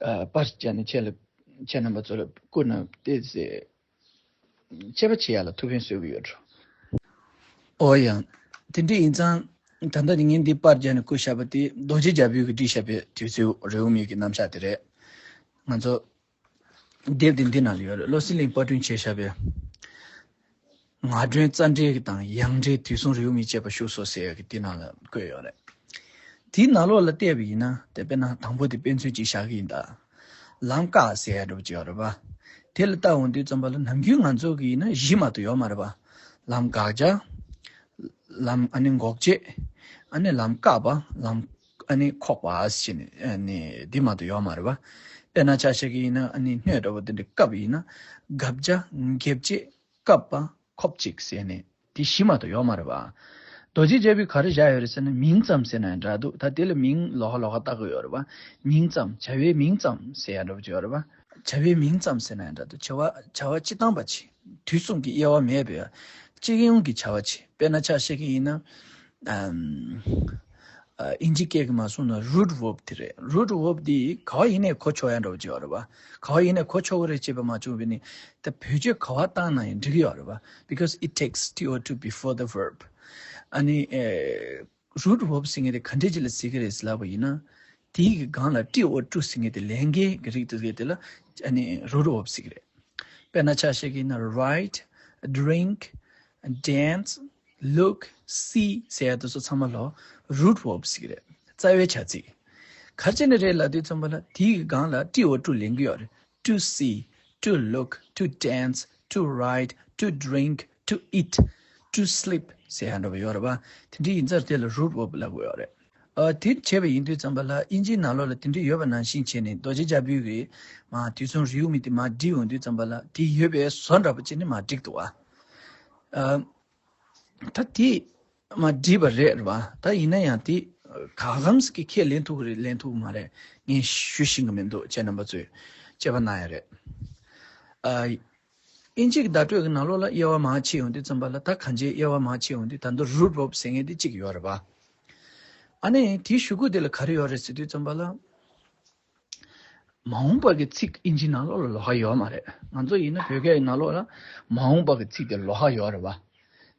ཨ་པར་བརྒྱབ་ནས་ཁྱེད་ལ། ཁྱེད་རྣམ་པ་ཚོ་ལ་བསྐུར་ན་ཏོག་ཙམ་དཔྱད་པ་བྱེད་ཡ་ལ་ཐུགས་ཕན་གསོས་ཀྱི་ཡོད་འགྲོ། ཨོ་ཡ། དེ་འདྲ་ཡིན་ཙང་ད་ལྟ་ངས་འདི་པར་བརྒྱབ་ནས་བསྐུར་བཞག་པ་དེ་རྡོ་རྗེ་རྒྱལ་པོས་ཀྱིས་བྲིས་བཞག་པའི་དུས་ཚོད་རེའུ་མིག་གི་རྣམ་གཞག་དེ་རེད། ང་ཚོ་དེབ་དེ་འདི་ནང་ལ་ཡོད་རེད། བློ་གསལ་གླིང་པར་སྐྲུན་བྱས་བཞག་པའི་ངག་སྒྲོན་རྩ་འགྲེལ་དང་ཡང་འགྲེལ་དུས་གསུམ་རེའུ་མིག་བཅས་པ་བཞུགས་སོ་ཟེར་ཡག་གི་དེ་ནང་ལ་བཀོད་ཡོད་རེད། དེའི་ནང་ལོགས་ལ་བལྟས་པ་ཡིན་ན་དེ་དཔེར་ན་དང་པོ་དེ་དཔེ་མཚོན་ཅིག་བཞག་གི་ཡིན་ད། ལམ་བཀག་ཟེར་ཡག་འདྲ་པོ་ཅིག་ཡོད་རེད་པ། དེ་ལ་བལྟ་འོང་དུས་ཙམ་པ་ལ་ནམ་རྒྱུན་ང་ཚོ་གི་ཡིན་ན་བཞི་མ་གཏོགས་ཡོད་མ་རེད་པ། ལམ་དགག་བྱ། ལམ་ཨ་ནི་འགོག་བྱེད། ཨ་ནི་ལམ་བཀག་པ། ལམ་ཨ་ནི་འགོག་པ་ཟེར་ནས་ཨ་ནི་འདི་མ་གཏོགས་ཡོད་མ་རེད་པ། དཔེར་ན་ཆ་བཞག་གི་ཡིན་ན་ཨ་ནི་སྣོད་འདྲ་པོ་དེ་འདྲ་བཀབ་པ་ཡིན་ན། དགག་བྱ། འགེབས་བྱེད། བཀབ་པ། འགོག་བྱེད་ཟེར་ནས་དེ་བཞི་མ་གཏོགས་ཡོད་མ་རེད་པ། རྡོ་རྗེ་རྒྱལ་པོས་ག་རེ་བཞག་ཡོད་རེད་ཟེར་ན་མིང་ཙམ་ཟེར་ན་ཡང་འདྲ་འདུག། ད་དེ་ལ་མིང་ལོགས་ཀ་ལོགས་ཀ་བཏགས་ཀྱི་ཡོད་རེད་པ། མིང་ཙམ། བྱ་བའི་མིང་ཙམ་ཟེར་ཡང་འདྲ་པོ་ཅིག་ཡོད་རེད་པ། བྱ་བའི་མིང་ཙམ་ཟེར་ན་ཡང་འདྲ་འདུག། བྱ་བ་བྱ་བ་སྤྱི་བཏང་པ་ཅིག། དུས་གསུམ་གྱི་དབྱེ་བ་མེད་པའི་སྤྱི་ཡོངས་ཀྱི་བྱ་བ་ཅིག། དཔེར་ན་ཆ་བཞག་གི་ཡིན་ན། ཨམ། ཨ། ཨིན་ཇི་སྐད་ཀྱིས་མར་གསུངས་ན་རུ་ཊི་ཝརབ་དེ་རེད། རུ་ཊི་ཝརབ་དེ་ག་བ་ཡིན་ནའི་གོ་ཆོག་ཡ་འདྲ་པོ་ཅིག་ཡོད་རེད་པ། ག་བ་ཡིན་ནའི་གོ་ཆོག་གི་རེད་ཅེས་པ་མ་བྱུང་བས་ནི། ད་བེད་སྤྱོད་ག་བ་བཏང་ན་ཡང་འགྲིག་གི་ཡོད་རེད་པ། Because it takes T O two before the verb. ཨ་ནི། ཨེ། རུ་ཊི་ཝརབ་ཟེར་མཁན་དེ་ག་འདྲ་ཅིག་ལ་ཟེར་གི་རེད་ཟེར་ལབ་པ་ཡིན་ན། དེའི་གི་སྒང་ལ་T O two ཟེར་མཁན་དེ་ལེན་མཁན་གྱི་རིགས་དེ་གའི་དེ་ལ་ཨ་ནི་རུ་ཊི་ཝརབ་ཟེར་གི་རེད། དཔེར་ན་ཆ་བཞག་གི་ཡིན་ན། write, drink, dance, look, see ཟེར་ཡ་དེ་ཚོ་ཚང་མ་ལོག་རུ་ཊི་ཝརབ་ཟེར་གི་རེད། རྩ་བའི་བྱ་ཚིག། ག་རེ་བྱས་ནས་རེད་ལབ་དུས་ཙམ་པ་ལ་དེའི་གི་སྒང་ལ་T O two ལེན་གི་ཡོད་རེད། To see, to look, to dance, to write, to drink, to eat, to sleep ཟེར་ཡ་འདྲ་པོ་ཡོད་རེད་པ། དེ་འདྲ་ཡིན་ཙང་དེ་ལ་རུ་ཊི་ཝརབ་ལབ་དགོས་ཡོད་རེད། ཨ། དེ་བྱས་པ་ཡིན་དུས་ཙམ་པ་ལ་ཨིན་ཇིའི་ནང་ལོགས་ལ་དེ་འདྲ་ཡོད་པ་ནང་བཞིན་བྱས་ནས་རྡོ་རྗེ་རྒྱལ་པོའི་གི་མར་དུས་གསུམ་རེའུ་མིག་དེ་མར་བྲིས་ཡོང་དུས་ཙམ་པ་ལ་དེ་ཡོད་པའི་བཟོ་འདྲ་པོ་བྱས་ནས་མར་བསྒྲིགས་འདུག་བ། ཨ། ད་དེ་མར་བྲིས་པ་རེད་རེད་བ། ད་ཡིན་ན་ཡང་དེ་ག་གམ་ཞིག་གིས་ཁས་ལེན་ཐུབ་ཀྱི་རེད་ལེན་ཐུབ་ཀྱི་མ་རེད། ངས་ཞུ་ཤེས་ཀྱི་མི་འདུག། ཁྱེད་རྣམ་པ་ཚོས་དཔྱད་པ་གནང་ཡ་རེད། ཨ། ཨིན་ཇིའི་བརྡ་སྤྲོད་ཀྱི་ནང་ལོགས་ལ་དབྱེ་བ་མར་ཕྱེ་ཡོང་དུས་ཙམ་པ་ལ། ད་གང་ཅིའི་དབྱེ་བ་མར་ཕྱེ་ཡོང་དུས་ད་དུང་རུ་ཊི་ཝརབ་ཟེར་མཁན་དེ་གཅིག་ཡོད་རེད་བ། ཨ་ནི་དེའི་གཞུག་གུ་དེ་ལ་ག་རེ་ཡོད་རེད་ཟེར་དུས་ཙམ་པ་ལ། མ་འོངས་པ་གི་ཚིག་ཨིན་ཇིའི་ནང་ལོགས་ལ་ལོགས་ཀ་ཡོད་མ་རེད། ང་ཚོ་ཡིན་ན་བོད་སྐད་ཡི་ནང་ལོགས་ལ་མ་འོངས་པ་གི་ཚིག་དེ་ལོགས་ཀ་ཡོད་རེད་བ།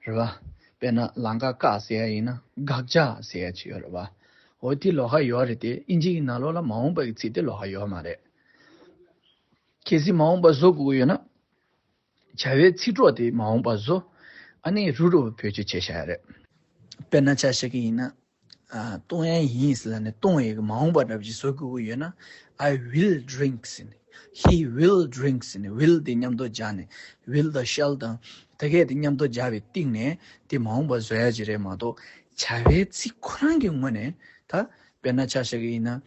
རེད་བ། དཔེར་ན་ལམ་ཁ་བཀག་ཟེར་ཡ་ཡིན་ན་དགག་བྱ་ཟེར་ཡ་ཅིག་ཡོད་རེད་བ། འོ་དེ་ལོགས་ཀ་ཡོད་རེད་དེ། ཨིན་ཇིའི་ནང་ལོགས་ལ་མ་འོངས་པ་གི་ཚིག་དེ་ལོགས་ཀ་ཡོད་མ་རེད། གལ་སྲིད་མ་འོངས་པ་བཟོ་དགོས་ཀྱི་ཡོད་ན། བྱ་བའི་ཚིག་གྲོགས་དེ་མ་འོངས་པ་བཟོ། ཨ་ནི་རུ་ཊི་ཝརབ་བེད་སྤྱོད་བྱས་བཞག་ཡ་རེད། དཔེར་ན་ཆ་བཞག་གི་ཡིན་ན། ཨ། འཐུང་ཡ་ཡིན་ཟེར་ལབ་ནས་འཐུང་བའི་གི་མ་འོངས་པ་འདྲ་པོ་ཞིག་བཟོ་དགོས་ཀྱི་ཡོད་ན། I will drink ཟེར་ནས། He will drink ཟེར་ནས། will དེ་མཉམ་དུ་སྦྱར་ནས། will དང་shall དང་དེ་གས་དེ་མཉམ་དུ་སྦྱར་བའི་སྟེང་ནས་དེ་མ་འོངས་པ་བཟོ་ཡ་ཅིག་རེད་མ་གཏོགས། བྱ་བའི་ཚིག་ཁོ་རང་གི་ངོས་ནས་ད། དཔེར་ན་ཆ་བཞག་གི་ཡིན་ན།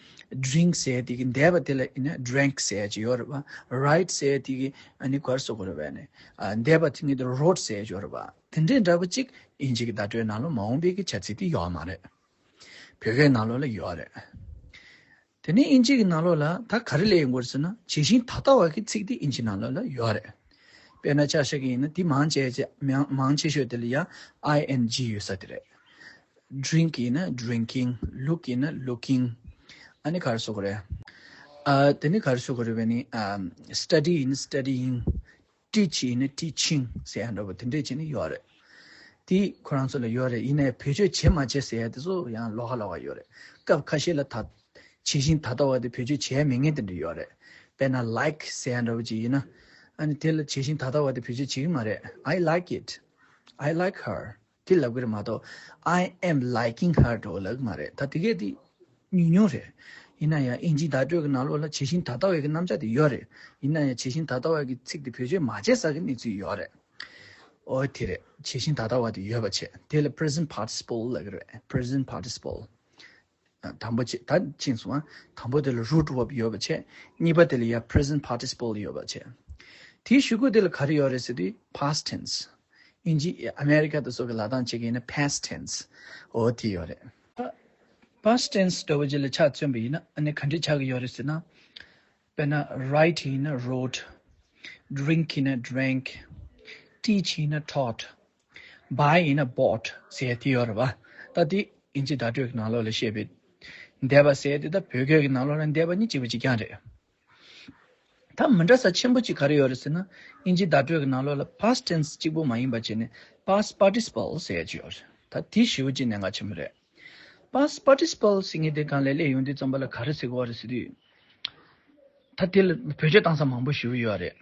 drink ཟེར་ཡ་དེ་གི་འདས་པ་དེ་ལ་ཡིན་ན་drank ཟེར་ཡ་ཅིག་ཡོད་རེད་བ། write ཟེར་ཡ་དེ་གི་ཨ་ནི་ག་རེ་ཟེར་དགོས་རེད་བས་ནས། ཨ། འདས་པ་དེ་གི་དེ་wrote ཟེར་ཡ་ཅིག་ཡོད་རེད་བ། དེ་འདྲའི་འདྲ་པོ་ཅིག་ཨིན་ཇི་གི་བརྡ་སྤྲོད་ནང་ལ་མ་འོངས་པའི་གི་བྱ་ཚིག་དེ་ཡོད་མ་རེད། བོད་སྐད་ནང་ལོགས་ལ་ཡོད་རེད། དེ་ནས་དབྱིན་ཇི་གི་ནང་ལོགས་ལ་ད་ག་རེ་སླེབས་ཡོང་གི་རེད་ཟེར་ན། བྱད་བཞིན་ད་ལྟ་བ་གི་ཚིག་དེ་དབྱིན་ཇི་ནང་ལོགས་ལ་ཡོད་རེད། དཔེར་ན་ཆ་བཞག་གི་ཡིན་ན་དེ་མང་ཆེ་ཆེ་མང་མང་ཆེ་ཤོས་དེ་ལ་ཡང་ཨའི་ཨེན་ཇི་ཡོད་ས་དེ་རེད། drink ཡིན་ན་drinking, look ཡིན་ན་looking. ཨ་ནི་ག་རེ་ཟེར་དགོས་རེད། ཨ་དེ་ནི་ག་རེ་ཟེར་དགོས་རེད་བས་ནི། ཨ་study ཡིན་ན་studying, teach ཡིན་ན་teaching ཟེར་ཡ་འདྲ་པོ་དེ་འདྲས་བྱས་ནས་ཡོད་རེད། དེ་ཁོ་རང་ཚོ་ལ་ཡོད་རེད། ཡིན་ནའི་བེད་སྤྱོད་བྱེད་མ་བྱེད་ཟེར་ཡ་དེ་ཚོ་ཡང་ལོགས་ཀ་ལོགས་ཀ་ཡོད་རེད། སྐབས་ཁ་ཤས་ལ་ད་བྱད་བཞིན་ད་ལྟ་བ་དེ་བེད་སྤྱོད་བྱེད་ཡ་མེད་མཁན་དེ་འདྲ་ཡོད་རེད། དཔེར་ན་like ཟེར་ཡ་འདྲ་པོ་ཅིག་ཡིན་ན། ཨ་ནི་དེ་ལ་བྱད་བཞིན་ད་ལྟ་བ་དེ་བེད་སྤྱོད་བྱེད་ཀྱི་མ་རེད། I like it. I like her. དེ་ལབ་ཀྱི་རེད་མ་གཏོགས། I am liking her འགྲོ་ལབ་ཀྱི་མ་རེད། ད་དེ་གས་དེ་ཉུང་ཉུང་རེད། ཡིན་ན་ཡང་དབྱིན་ཇིའི་བརྡ་སྤྲོད་ཀྱི་ནང་ལོགས་ལ་བྱད་བཞིན་ད་ལྟ་བའི་གི་རྣམ་གཞག་དེ་ཡོད་རེད། ཡིན་ན་ཡང་བྱད་བཞིན་ད་ལྟ་བའི་གི་ཚིག་དེ་བེད་སྤྱོད་མ་བྱེད་ས་གི་གནས་ཚུལ་ཡོད་རེད། ཨོ་དེ་རེད། བྱད་བཞིན་ད་ལྟ་བ་དེ་ཡོད་པ་བྱས། དེ་ལ་present participle ལབ་ཀྱི་རེད། present participle། དང་པོ་ཅིག་ད་ཕྱིན་སོང་ང་། དང་པོ་དེ་ལ་root verb ཡོད་པ་བྱས། གཉིས་པ་དེ་ལ་ཡང་present participle ཡོད་པ་བྱས། དེའི་གཞུག་གུ་དེ་ལ་ག་རེ་ཡོད་རེད་ཟེར་དུས་past tense། དབྱིན་ཇི་ཨ་མེ་རི་ཁ་དེ་ཚོ་གི་ལབ་སྟངས་བྱེད་ཀྱི་ཡིན་ན་past tense། འོ་དེ་ཡོད་རེད། past tense འདྲ་བོ་ཅིག་ལ་ཆ་མཚོན་པ་ཡིན་ན་ཨ་ནི་ག་འདྲས་ཆགས་ཀྱི་ཡོད་རེད་ཟེར་ན། དཔེར་ན་write ཡིན་ན་wrote། drink ཡིན་ན་drank། teach ཡིན་ན་taught། buy ཡིན་ན་bought ཟེར་ཡ་དེ་ཡོད་རེད་པ། ད་དེ་དབྱིན་ཇི་བརྡ་སྤྲོད་ཀྱི་ནང་ལོགས་ལ་བཤད་པའི་འདས་པ་ཟེར་ཡ་དེ་ད་བོད་སྐད་ཀྱི་ནང་ལོགས་ལ་འདས་པ་གཉིས་གཅིག་པ་གཅིག་རྐྱང་རེད། ད་མི་འདྲ་ས་ཆེན་པོ་གཅིག་ག་རེ་ཡོད་རེད་ཟེར་ན། དབྱིན་ཇི་བརྡ་སྤྲོད་ཀྱི་ནང་ལོགས་ལ་past tense གཅིག་པུ་མ་ཡིན་པ་བྱས་ནས་past participle ཟེར་ཡ་གཅིག་ཡོད་རེད། ད་དེ་ཞེ་པོ་ཅིག་གནད་འགག་ཆེན་པོ་རེད། past participle ཟེར་མཁན་དེ་སྒང་ལ་སླེབས་ཡོང་དུས་ཙམ་པ་ལ་ག་རེ་ཟེར་གྱི་ཡོད་རེད་ཟེར་དུས། ད་དེ་ལ་བེད་སྤྱོད་བཏང་ས་མང་པོ་ཞེ་པོ་ཡོད་རེད།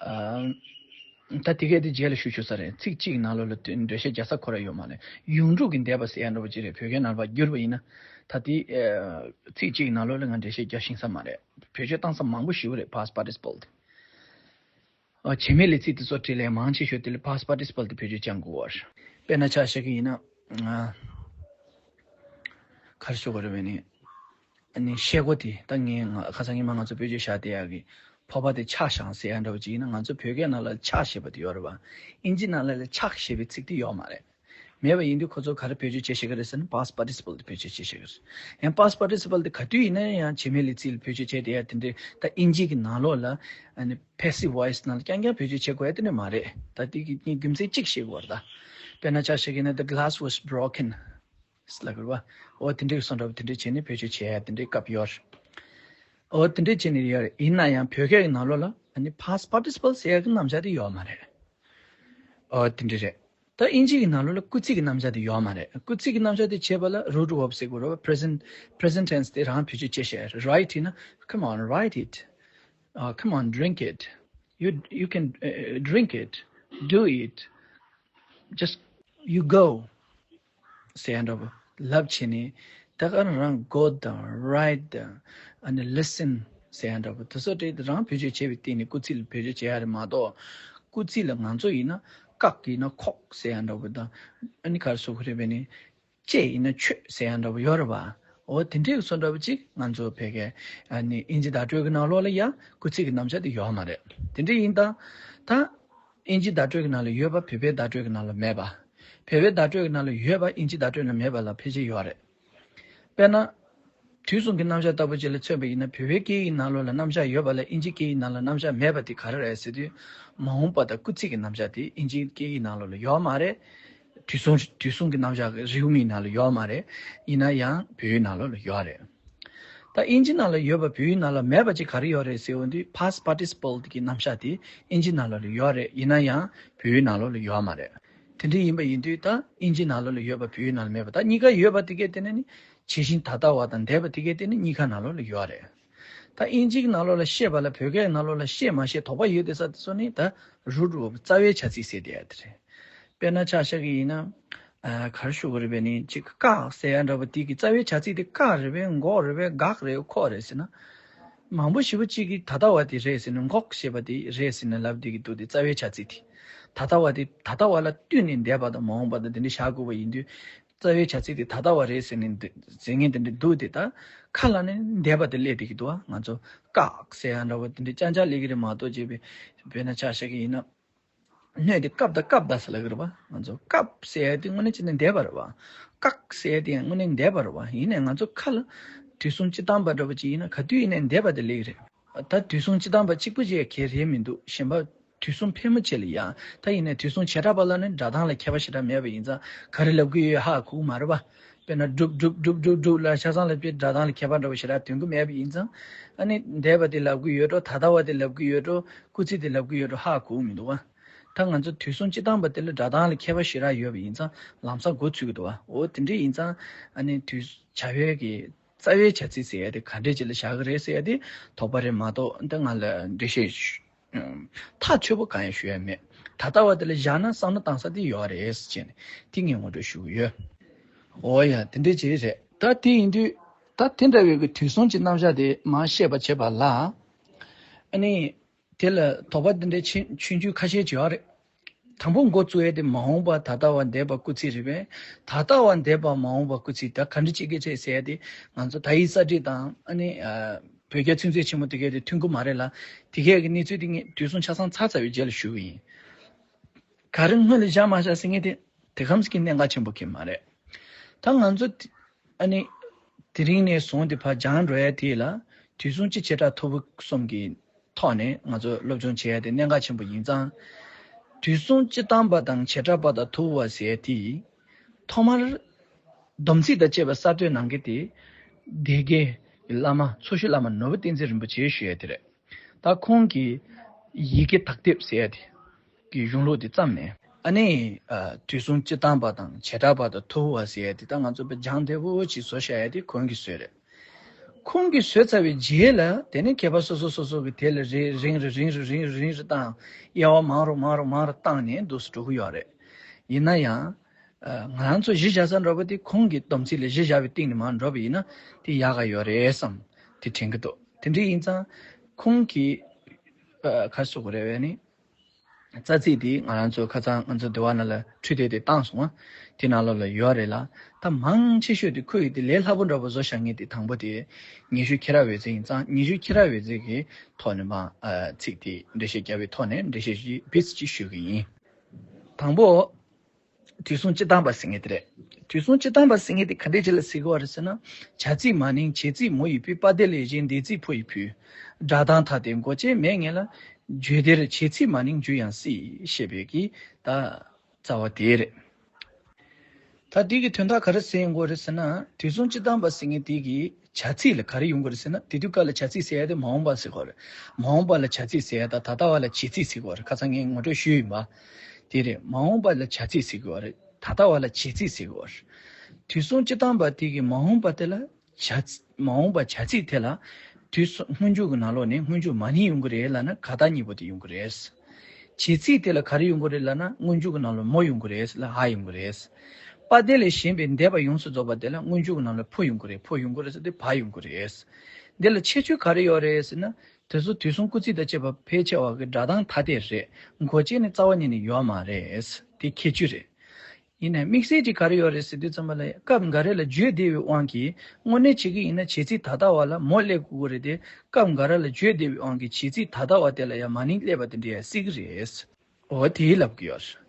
ཨ། ད་དེ་གས་དེ་རྗེས་ལ་ཞུ་ཆོག་ས་རེད། ཚིག་གཅིག་གི་ནང་ལོགས་ལ་འགྲེལ་བཤད་རྒྱག་ས་ཁོ་རང་ཡོད་མ་རེད། ཡོངས་གྲུབ་ཀྱི་འདས་པ་ཟེར་ཡ་འདྲ་པོ་ཅིག་རེད། བོད་སྐད་ནང་ལ་བསྒྱུར་བ་ཡིན་ན། ད་དེ་ཨ། ཚིག་གཅིག་གི་ནང་ལོགས་ལ་ང་འགྲེལ་བཤད་རྒྱག་ཤེས་ས་མ་རེད། བེད་སྤྱོད་བཏང་ས་མང་པོ་ཞེ་པོ་རེད། past participle དེ། ཨ། བྱེད་མེད་ལས་ཚིག་དེ་ཚོ་བྲིས་ལས་མང་ཆེ་ཤོས་དེ་ལ་past participle དེ་བེད་སྤྱོད་རྐྱང་དགོས་པ་རེད། དཔེར་ན་ཆ་བཞག་གི་ཡིན་ན། ཨ། ག་རེ་ཞུ་དགོས་རེད་བས་ནི། ཨ་ནི་བཤད་སྒོ་དེ་ད་ངས་ང་ཁ་སང་ཉི་མ་ང་ཚོ་བེད་སྤྱོད་བཞག་བསྡད་ཡག་གི་ཕོར་པ་དེ་ཆག་བཞག་ཟེར་ཡ་འདྲ་བོ་ཅིག་ཡིན་ན། ང་ཚོ་བོད་སྐད་ནང་ལ་ཆག་ཞེས་པ་དེ་ཡོད་རེད་པ། དབྱིན་ཇི་ནང་ལ་ལ་ཆག་ཞེས་པའི་ཚིག་དེ་ཡོད་མ་རེད། མེད་པ་ཡིན་དུས་ཁོ་ཚོ་ག་རེ་བེད་སྤྱོད་བྱེད་ཤེས་ཀྱི་རེད་ཟེར་ན་past participle དེ་བེད་སྤྱོད་བྱེད་ཤེས་ཀྱི་རེད། ཡང་past participle དེ་ག་དུས་ཡིན་ན་ཡང་བྱེད་མེད་ལས་ཚིག་ལ་བེད་སྤྱོད་བྱས་བསྡད་ཡ་དེ་འདྲའི་ད་དབྱིན་ཇི་གི་ནང་ལོགས་ལ་ཨ་ནི་passive voice ནང་ལ་རྐྱང་རྐྱང་བེད་སྤྱོད་བྱེད་དགོས་ཡ་དེ་འདྲ་མ་རེད། ད་དེ་གི་རྒྱུ་མཚན་གཅིག་ཤེས་དགོས་རེད་ད། དཔེར་ན་ཆ་བཞག་གི་ན་the glass was broken ལབ་དགོས་རེད་པ། འོ་དེ་འདྲའི་བཟོ་འདྲ་པོ་དེ་འདྲ་བྱས་ནས་བེད་སྤྱོད་བྱས་ཡ་དེ་འདྲའི་སྐབས་ཡོད་རེད། འོ་དེ་འདྲ་བྱས་ནས་ཡོད་རེད། ཡིན་ན་ཡང་བོད་སྐད་ཀྱི་ནང་ལོགས་ལ་ཨ་ནི་past participle ཟེར་ཡ་གི་རྣམ་གཞག་དེ་ཡོད་མ་རེད། འོ་དེ་འདྲ་རེད། ད་དབྱིན་ཇི་གི་ནང་ལོགས་ལ་སྐུལ་ཚིག་གི་རྣམ་གཞག་དེ་ཡོད་མ་རེད། སྐུལ་ཚིག་གི་རྣམ་གཞག་དེ་བྱེད་པ་ལ་root verb ཟེར་དགོས་རེད་པ། present present tense དེ་རང་བེད་སྤྱོད་བྱེད་ཤེས། write ཡིན་ན། Come on, write it. Uh, come on, drink it. You, you can, uh, drink it. Do it. Just you go. ཟེར་ཡ་འདྲ་པོ་ལབ་བྱས་ནས། ད་ག་རང་go དང་write དང་ཨ་ནི་listen ཟེར་ཡ་འདྲ་པོ་དེ་ཚོ་དེ་རང་བེད་སྤྱོད་བྱས་པའི་སྟེང་ནས་སྐུལ་ཚིག་ལ་བེད་སྤྱོད་བྱེད་ཡ་རེད་མ་གཏོགས། སྐུལ་ཚིག་ལ་ང་ཚོ་ཡིན་ན་བཀག་ཡིན་ན་ཁོག་ཟེར་ཡ་འདྲ་པོ་དང་། ཨ་ནི་ག་རེ་ཟེར་དགོས་རེད་བས་ནི། ཅེས་ཡིན་ན་ཆོས་ཟེར་ཡ་འདྲ་པོ་ཡོད་རེད་པ། འོ་དེ་འདྲའི་བཟོ་འདྲ་པོ་ཅིག་ང་ཚོ་བོད་སྐད་ཨ་ནི་དབྱིན་ཇི་བརྡ་སྤྲོད་ཀྱི་ནང་ལོགས་ལ་ཡང་སྐུལ་ཚིག་གི་རྣམ་གཞག་དེ་ཡོད་མ་རེད། དེ་འདྲ་ཡིན་ད། ད་དབྱིན་ཇི་བརྡ་སྤྲོད་ཀྱི་ནང་ལ་ཡོད་པ་བོད་པའི་བརྡ་སྤྲོད་ཀྱི་ནང་ལ་མེད་པ། བོད་པའི་བརྡ་སྤྲོད་ཀྱི་ནང་ལ་ཡོད་པ་དབྱིན་ཇི་བརྡ་སྤྲོད་ནང་མེད་པ་ལ་ཕལ་ཆེར་ཡོད་རེད། དཔེར་ན། དུས་གསུམ་གྱི་རྣམ་གཞག་ལྟ་བུ་ཅིག་ལ་མཚོན་པ་ཡིན་ན། བོད་པའི་སྐད་ཡིག་ནང་ལོགས་ལ་རྣམ་གཞག་ཡོད་པ་ལ་དབྱིན་ཇིའི་སྐད་ཡིག་ནང་ལ་རྣམ་གཞག་མེད་པ་དེ་ག་རེ་རེད་ཟེར་དུས། མ་འོངས་པ་དང་སྐུལ་ཚིག་གི་རྣམ་གཞག་དེ་དབྱིན་ཇིའི་སྐད་ཡིག་ནང་ལོགས་ལ་ཡོད་མ་རེད། དུས་གསུམ་དུས་གསུམ་གྱི་རྣམ་གཞག་རེའུ་མིག་ནང་ལ་ཡོད་མ་རེད། ཡིན་ན་ཡང་བོད་ཡིག་ནང་ལོགས་ལ་ཡོད་རེད། ད་དབྱིན་ཇི་ནང་ལ་ཡོད་པ་བོད་ཡིག་ནང་ལ་མེད་པ་ཅིག་ག་རེ་ཡོད་རེད་ཟེར་ཡོང་དུས། past participle དེ་གི་རྣམ་གཞག་དེ་དབྱིན་ཇི་ནང་ལོགས་ལ་ཡོད་རེད། ཡིན་ན་ཡང་བོད་ཡིག་ནང་ལོགས་ལ་ཡོད་མ་རེད། དེ་འདྲ་ཡིན་པ་ཡིན་དུས་ད་དབྱིན་ཇི་ནང་ལོགས་ལ་ཡོད་པ་བོད་ཡིག་ནང་ལ་མེད་པ། ད་གཉིས་ཀ་ཡོད་པ་དེ་གས་དེ་ནི་ནི་བྱད་བཞིན་ད་ལྟ་བ་དང་འདས་པ་དེ་གས་དེ་ནི་གཉིས་ཀ་ནང་ལོགས་ལ་ཡོད་རེད། ད་དབྱིན་ཇིའི་ནང་ལོགས་ལ་ཤེས་པ་ལ་བོད་སྐད་ནང་ལོགས་ལ་ཤེས་མ་ཤེས་དོགས་པ་ཡོད་དེ་ས་དེ་ཚོ་ནི་ད་root verb རྩ་བའི་བྱ་ཚིག་ཟེར་དེ་ཡ་དེ་རེད། དཔེར་ན་ཆ་བཞག་གི་ཡིན་ན། ཨ། ག་རེ་ཞུ་དགོས་རེད་བས་ནི། ཅིག་བཀག་ཟེར་ཡ་འདྲ་པོ་དེ་གི་རྩ་བའི་བྱ་ཚིག་དེ་བཀག་རེད་པས། འགོག་རེད་པས། དགག་རེད། འཁོར་རེད་ཟེར་ན། མང་པོ་ཞེ་པོ་ཅིག་གིས་ད་ལྟ་བ་དེ་རེད་ཟེར་ནས། འགོག་ཞེས་པ་དེ་རེད་ཟེར་ནས་ལབ་བསྡད་ཀྱི་འདུག་དེ་རྩ་བའི་བྱ་ཚིག་དེ། ད་ལྟ་བ་དེ་ད་ལྟ་བ་ལ་བསྟུན་ནས་འདས་པ་དང་མ་འོངས་པ་དང་དེ་འདྲ་བཞག་དགོས་པ་ཡིན་དུས། རྩ་བའི་བྱ་ཚིག་དེ་ད་ལྟ་བ་རེད་ཟེར་ནས་འདི་ཟེར་མཁན་དེ་འདྲ་འདུག་དེ་ད་ཁ་ལ་ནི་འདས་པ་དེ་སླེབས་བསྡད་ཀྱི་འདུག་ང་ཚོ་བཀག་ཟེར་ཡ་འདྲ་པོ་དེ་འདྲ་རྐྱང་རྐྱང་སླེབས་ཀྱི་རེད་མ་གཏོགས། ཅེས་པའི་དཔེར་ན་ཆ་བཞག་གི་ཡིན་ན། སྣོད་དེ་བཀབ་ད་བཀབ་ད་ཟེར་ལབ་ཀྱི་རེད་པ། ང་ཚོ་བཀབ་ཟེར་ཡ་དེ་དངོས་གནས་བྱས་ན་འདས་པ་རེད་པ། བཀག་ཟེར་ཡ་དེ་ཡང་དངོས་གནས་འདས་པ་རེད་པ། ཡིན་ནའི་ང་ཚོ་ཁ་ལ་ དུས་གསུམ་སྤྱི་བཏང་པ་འདྲ་པོ་ཅིག་ཡིན་ན་ག་དུས་ཡིན་ནའི་འདས་པ་དེ་ལེགས་རེད། ད་དུས་གསུམ་སྤྱི་བཏང་པ་གཅིག་པུ་ཅིག་གལ་རེད་མི་འདུག་གཞན་པ་དུས་གསུམ་ཕལ་མོ་ཆེ་ལ་ཡང་ད་ཡིན་ནའི་དུས་གསུམ་བྱེ་བྲག་པ་ལ་ནི་སྒྲ་གདངས་ལ་ཁྱད་པར་ཞེ་དྲག་མེད་པ་ཡིན་ཙང་ག་རེ་ལབ་ཀྱི་ཡོད་ཧ་གོ་གི་མ་རེད་པ། དཔེར་ན་སྒྲུབ་སྒྲུབ་སྒྲུབ་སྒྲུབ་སྒྲུབ་ལ་ཆ་ཚང་ལ་དཔེ་སྒྲ་གདངས་ལ་ཁྱད་པར་འདྲ་པོ་ཞེ་དྲག་སྟོན་གྱི་མེད་པ་ཡིན་ཙང་ཨ་ནི་འདས་པ་དེ་ལབ་ཀྱི་ཡོད་འགྲོ། ད་ལྟ་བ་དེ་ལབ་ཀྱི་ཡོད་འགྲོ། སྐུལ་ཚིག་དེ་ལབ་ཀྱི་ཡོད་འགྲོ་ཧ་གོ་གི་མི་འདུག་བ། ད་ང་ཚོ་དུས་གསུམ་སྤྱི་བཏང་པ་དེ་ལ་སྒྲ་གདངས་ལ་ཁྱད་པར་ཞེ་དྲག་ཡོད་པ་ཡིན་ཙང་ལམ་སང་མགོ་ཚོས་ཀྱི་འདུག་བ། འོ་དེ་འདྲ་ཡིན་ཙང་ཨ་ནི་དུས་བྱ་བའི་གི་རྩ་བའི་བྱ་ཚིག་ཟེར་ཡ་དེ་ག་འདྲས་ཅིག་ལ་བཞག་གི་རེད་ཟེར་ཡ་དེ་དོགས་པ་རེད་མ་གཏོགས་འདི་ང་ལ་འགྲེལ་བཤད་ཐག་ཆོད་པོ་གང་ཡང་ཞུ་ཡ་མེད། ད་ལྟ་བ་དེ་ལ་བཞག་ན་བསམ་བློ་བཏང་ས་དེ་ཡོད་རེད་ཟེར་ནས་དེ་ངས་ངོ་སྤྲོད་ཞུ་གི་ཡོད། འོ་ཡ་དེ་འདྲས་ཅིག་རེད། ད་དེ་ཡིན་དུས་ད་དེ་འདྲ་བའི་གི་དུས་གསུམ་གྱི་རྣམ་གཞག་དེ་མར་བཤད་པ་བྱེད་པ་ལ་ཨ་ནི། དེ་ལ་དོགས་པ་འདི་འདྲའི་ཆེ་ཆུང་ཆུང་ཁ་ཤས་ཅིག་ཡོད་རེད། དང་པོ་འགོ་བཙུགས་ཡས་དེ་མ་འོངས་པ་ད་ལྟ་བ་འདས་པ་སྐུལ་ཚིག་རེད་པས། ད་ལྟ་བ་འདས་པ་མ་འོངས་པ་སྐུལ་ཚིག་ད་ག་འདྲ་བྱེད་ཀྱི་རེད་ཟེར་ཡས་དེ་ང་ཚོ་དག་ཡིག་གསར་བསྒྲིགས་དང་ཨ་ནི་བོད་རྒྱ་ཚིག་མཛོད་ཆེན་མོ་དེ་གས་དེ་མཐུན་གྱི་མ་རེད་ལ། དེ་གས་ཀྱི་གནས་ཚུལ་དེ་ངས་དུས་གསུམ་ཆ་ཚང་ཚར་ཚར་བའི་རྗེས་ལ་ཞུ་གི་ཡིན། ག་རེ་སྔོན་ལ་བཞག་མ་བཞག་ཟེར་མཁན་དེ་དེ་གམ་ཞིག་གི་གནད་འགག་ཆེན་པོ་གི་མ་རེད། ད་ང་ཚོ་དེ་ཨ་ནི་དེ་རིང་ནས་བཟུང་སྟེ་ཕར་སྦྱང་འགྲོ་ཡ་དེ་ལ་དུས་གསུམ་སྤྱི་བྱེ་བྲག་ཐོར་བུ་གསུམ་གྱི་ཐོག་ནས་ང་ཚོ་སློབ་སྦྱོང་བྱེད་ཡ་དེ་གནད་འགག་ཆེན་པོ་ཡིན་ཙང་། དུས་གསུམ་སྤྱི་བཏང་པ་དང་བྱེ་བྲག་པ་དང་ཐོར་བུ་བ་ཟེར་ཡ་དེ་ཐོག་མར་སྡོམ་ཚིག་དང་བཅས་པ་གསར་གཏོད་གནང་མཁན་དེ་སྡེ་དགེ་བླ་མ་མཚོ་བཞི་བླ་མ་ནོར་བུ་བསྟན་འཛིན་རིན་པོ་ཆེ་ཞུ་ཡ་དེ་རེད། ད་ཁོང་གིས་ཡི་གེ་དག་ཐེར་ཟེར་ཡ་དེ་གི་གཞུང་ལུགས་དེ་བརྩམས་ནས་ཨ་ནི་དུས་གསུམ་སྤྱི་བཏང་པ་དང་བྱེ་བྲག་པ་དང་ཐོར་བུ་བ་ཟེར་ཡ་དེ་ད་ང་ཚོ་དཔེ་སྦྱང་བདེ་པོ་ཅིག་བཟོ་བཞག་ཡ་དེ་ཁོང་གིས་བཟོས་རེད། ཁོང་གིས་བཟོས་ཚར་བའི་རྗེས་ལ་དེ་ནས་མཁས་པ་སོ་སོ་སོ་སོ་གིས་དེ་ལ་རེ་རིང་རུ་རིང་རུ་རིང་རུ་རིང་རུ་བཏང་། དབྱེ་བ་མང་རུ་མང་རུ་མང་རུ་བཏང་ནས་འདུག་སེ་འགྲོ་གི་ཡོད་རེད། ཡིན་ན་ཡང་ང་རང་ཚོ་གཞི་བཞག་ས་འདྲ་པོ་དེ་ཁོང་གི་སྡོམ་ཚིག་ལ་གཞི་བཞག་པའི་སྟེང་ནས་མར་འགྲོ་བ་ཡིན་ན་དེ་ཡག་ག་ཡོད་རེད་བསམ་དེ་དྲན་གི་འདུག་དེ་འདྲ་ཡིན་ཙང་ཁོང་གིས་ཨ་ག་རེ་ཟེར་དགོས་རེད་པས་ནི། རྩ་ཚིག་དེ་ང་རང་ཚོ་ཁ་སང་ང་ཚོ་འདི་བ་ན་ལ་འཕྲུལ་དེབ་དེ་བཏང་སོང་ང་། དེ་ནང་ལོགས་ལ་ཡོད་རེད་ལ། ད་མང་ཆེ་ཤོས་དེ་ཁོ་ཡི་དེ་ལས་སླ་པོ་འདྲ་པོ་བཟོ་བཞག་མཁན་དེ་དང་པོ་དེ་ཉི་ཤུ་ཁྱི་ར་འོད་ཟེར་ཡིན་ཙང་ཉི་ཤུ་ཁྱི་ར་འོད་ཟེར་གི་ཐོག་ནས་མ་ཨ་ཚིག་དེ་འགྲེལ་བཤད་རྒྱབ་པའི་ཐོག་ནས་འགྲེལ་བཤད་ཞིག་བིས་ཅིག་ཞུ་གི་ཡིན། དང་པོ། དུས་གསུམ་སྤྱི་བཏང་པ་ཟེར་མཁན་དེ་རེད། དུས་གསུམ་སྤྱི་བཏང་པ་ཟེར་མཁན་དེ་ག་འདྲས་ཅིག་ལ་ཟེར་གི་ཡོད་རེད་ཟེར་ན། བྱ་ཚིག་མ་ནིང་བྱེད་ཚིག་མོ་ཡི་བུ། པ་སྡེ་ལས་གཞན་འདས་ཚིག་ཕོ་ཡི་བུ། སྒྲ་གདངས་ཐ་དད་མགོ་ཅན་མེད་ངེས་ལ། བརྗོད་བདེར་བྱེད་ཚིག་མ་ནིང་རྒྱུ་ཡང་སྲིད་ཞེས་པའི་གི་ད་རྩ་བ་དེ་རེད། ད་འདི་གི་དོན་དག་ག་རེ་ཟེར་ཡོང་གི་ཡོད་རེད་ཟེར་ན། དུས་གསུམ་སྤྱི་བཏང་པ་ཟེར་མཁན་དེ་གི་བྱ་ཚིག་ལ་ག་རེ་ཡོང་གི་རེད་ཟེར་ན། དེ་དུས་སྐབས་ལ་བྱ་ཚིག་ཟེར་ཡ་དེ་མ་འོངས་པ་ཟེར་གི་ཡོད་རེད། མ་འོངས་པ་ལ་བྱ་ཚིག་ཟེར་ཡ་དང་ད་ལྟ་བ་ལ་བྱེད་ཚིག་ཟེར་གི་ཡོད་རེད། ཁ་སང་ངས་ངོ་སྤྲོད་ཞུས་ཡིན་པ། དེ་རེད། མ་འོངས་པ་ལ་བྱ་ཚིག་ཟེར་གི་ཡོད་རེད། ད་ལྟ་བ་ལ་བྱེད་ཚིག་ཟེར་གི་ཡོད་རེད། དུས་གསུམ་སྤྱི་བཏང་པ་དེ་གི་མ་འོངས་པ་དེ་ལ་བྱ་ཚིག་མ་འོངས་པ་བྱ་ཚིག་དེ་ལ་དུས་གསུམ་སྔོན་འཇུག་གི་ནང་ལོགས་ནས་སྔོན་འཇུག་མ་ནིང་ཡོང་གི་རེད་ལབ་ན་ག་ད་གཉིས་པོ་དེ་ཡོང་གི་རེད། བྱེད་ཚིག་དེ་ལ་ག་རེ་ཡོང་གི་རེད་ལབ་ན་སྔོན་འཇུག་གི་ནང་ལོགས་མོ་ཡོང་གི་རེད་ལ་ཧ་ཡོང་གི་རེད། པ་སྡེ་ལས་གཞན་པའི་འདས་པ་ཡོངས་སུ་རྫོགས་པ་དེ་ལ་སྔོན་འཇུག་གི་ནང་ལོགས་ཕོ་ཡོང་གི་རེད། ཕོ་ཡོང་གི་རེད་ཟེར་དུས་བ་ཡོང་གི་རེད། འདི་ལ་ཁྱད་ཆོས་ག་རེ་ཡོད་རེད་ཟེར་ན། དེ་ཚོ་དུས་གསུམ་སྐུལ་ཚིག་དང་བཅས་པ་ཕལ་ཆེ་བ་གི་སྒྲ་གདངས་ཐ་དད་རེད། མགོ་ཅན་ནི་རྩ་བ་ཉིད་ནས་ཡོད་མ་རེད། དེ་ཁྱད་ཆོས་རེད། ཡིན་ནའི་དམིགས་བསལ་གྱི་ག་རེ་ཡོད་རེད་ཟེར་དུས་ཙམ་པ་ལ་སྐབས་འགའ་རེ་ལ་བརྗོད་བདེ་བའི་དབང་གིས་དངོས་གནས་བྱེད་ཀྱི་ཡིན་ན་བྱེད་ཚིག་ད་ལྟ་བ་ལ་མོ་སླེབས་དགོས་ཀྱི་རེད་དེ། སྐབས་འགའ་རེ་ལ་བརྗོད་བདེ་བའི་དབང་གིས་བྱེད་ཚིག་ད་ལྟ་བ་དེ་ལ་ཡང་མ་ནིང་སླེབས་པ་དེ་འདྲ་ཡང་སྲིད་ཀྱི་རེད། འོ་དེ་ལབ་ཀྱི་ཡོད་རེད།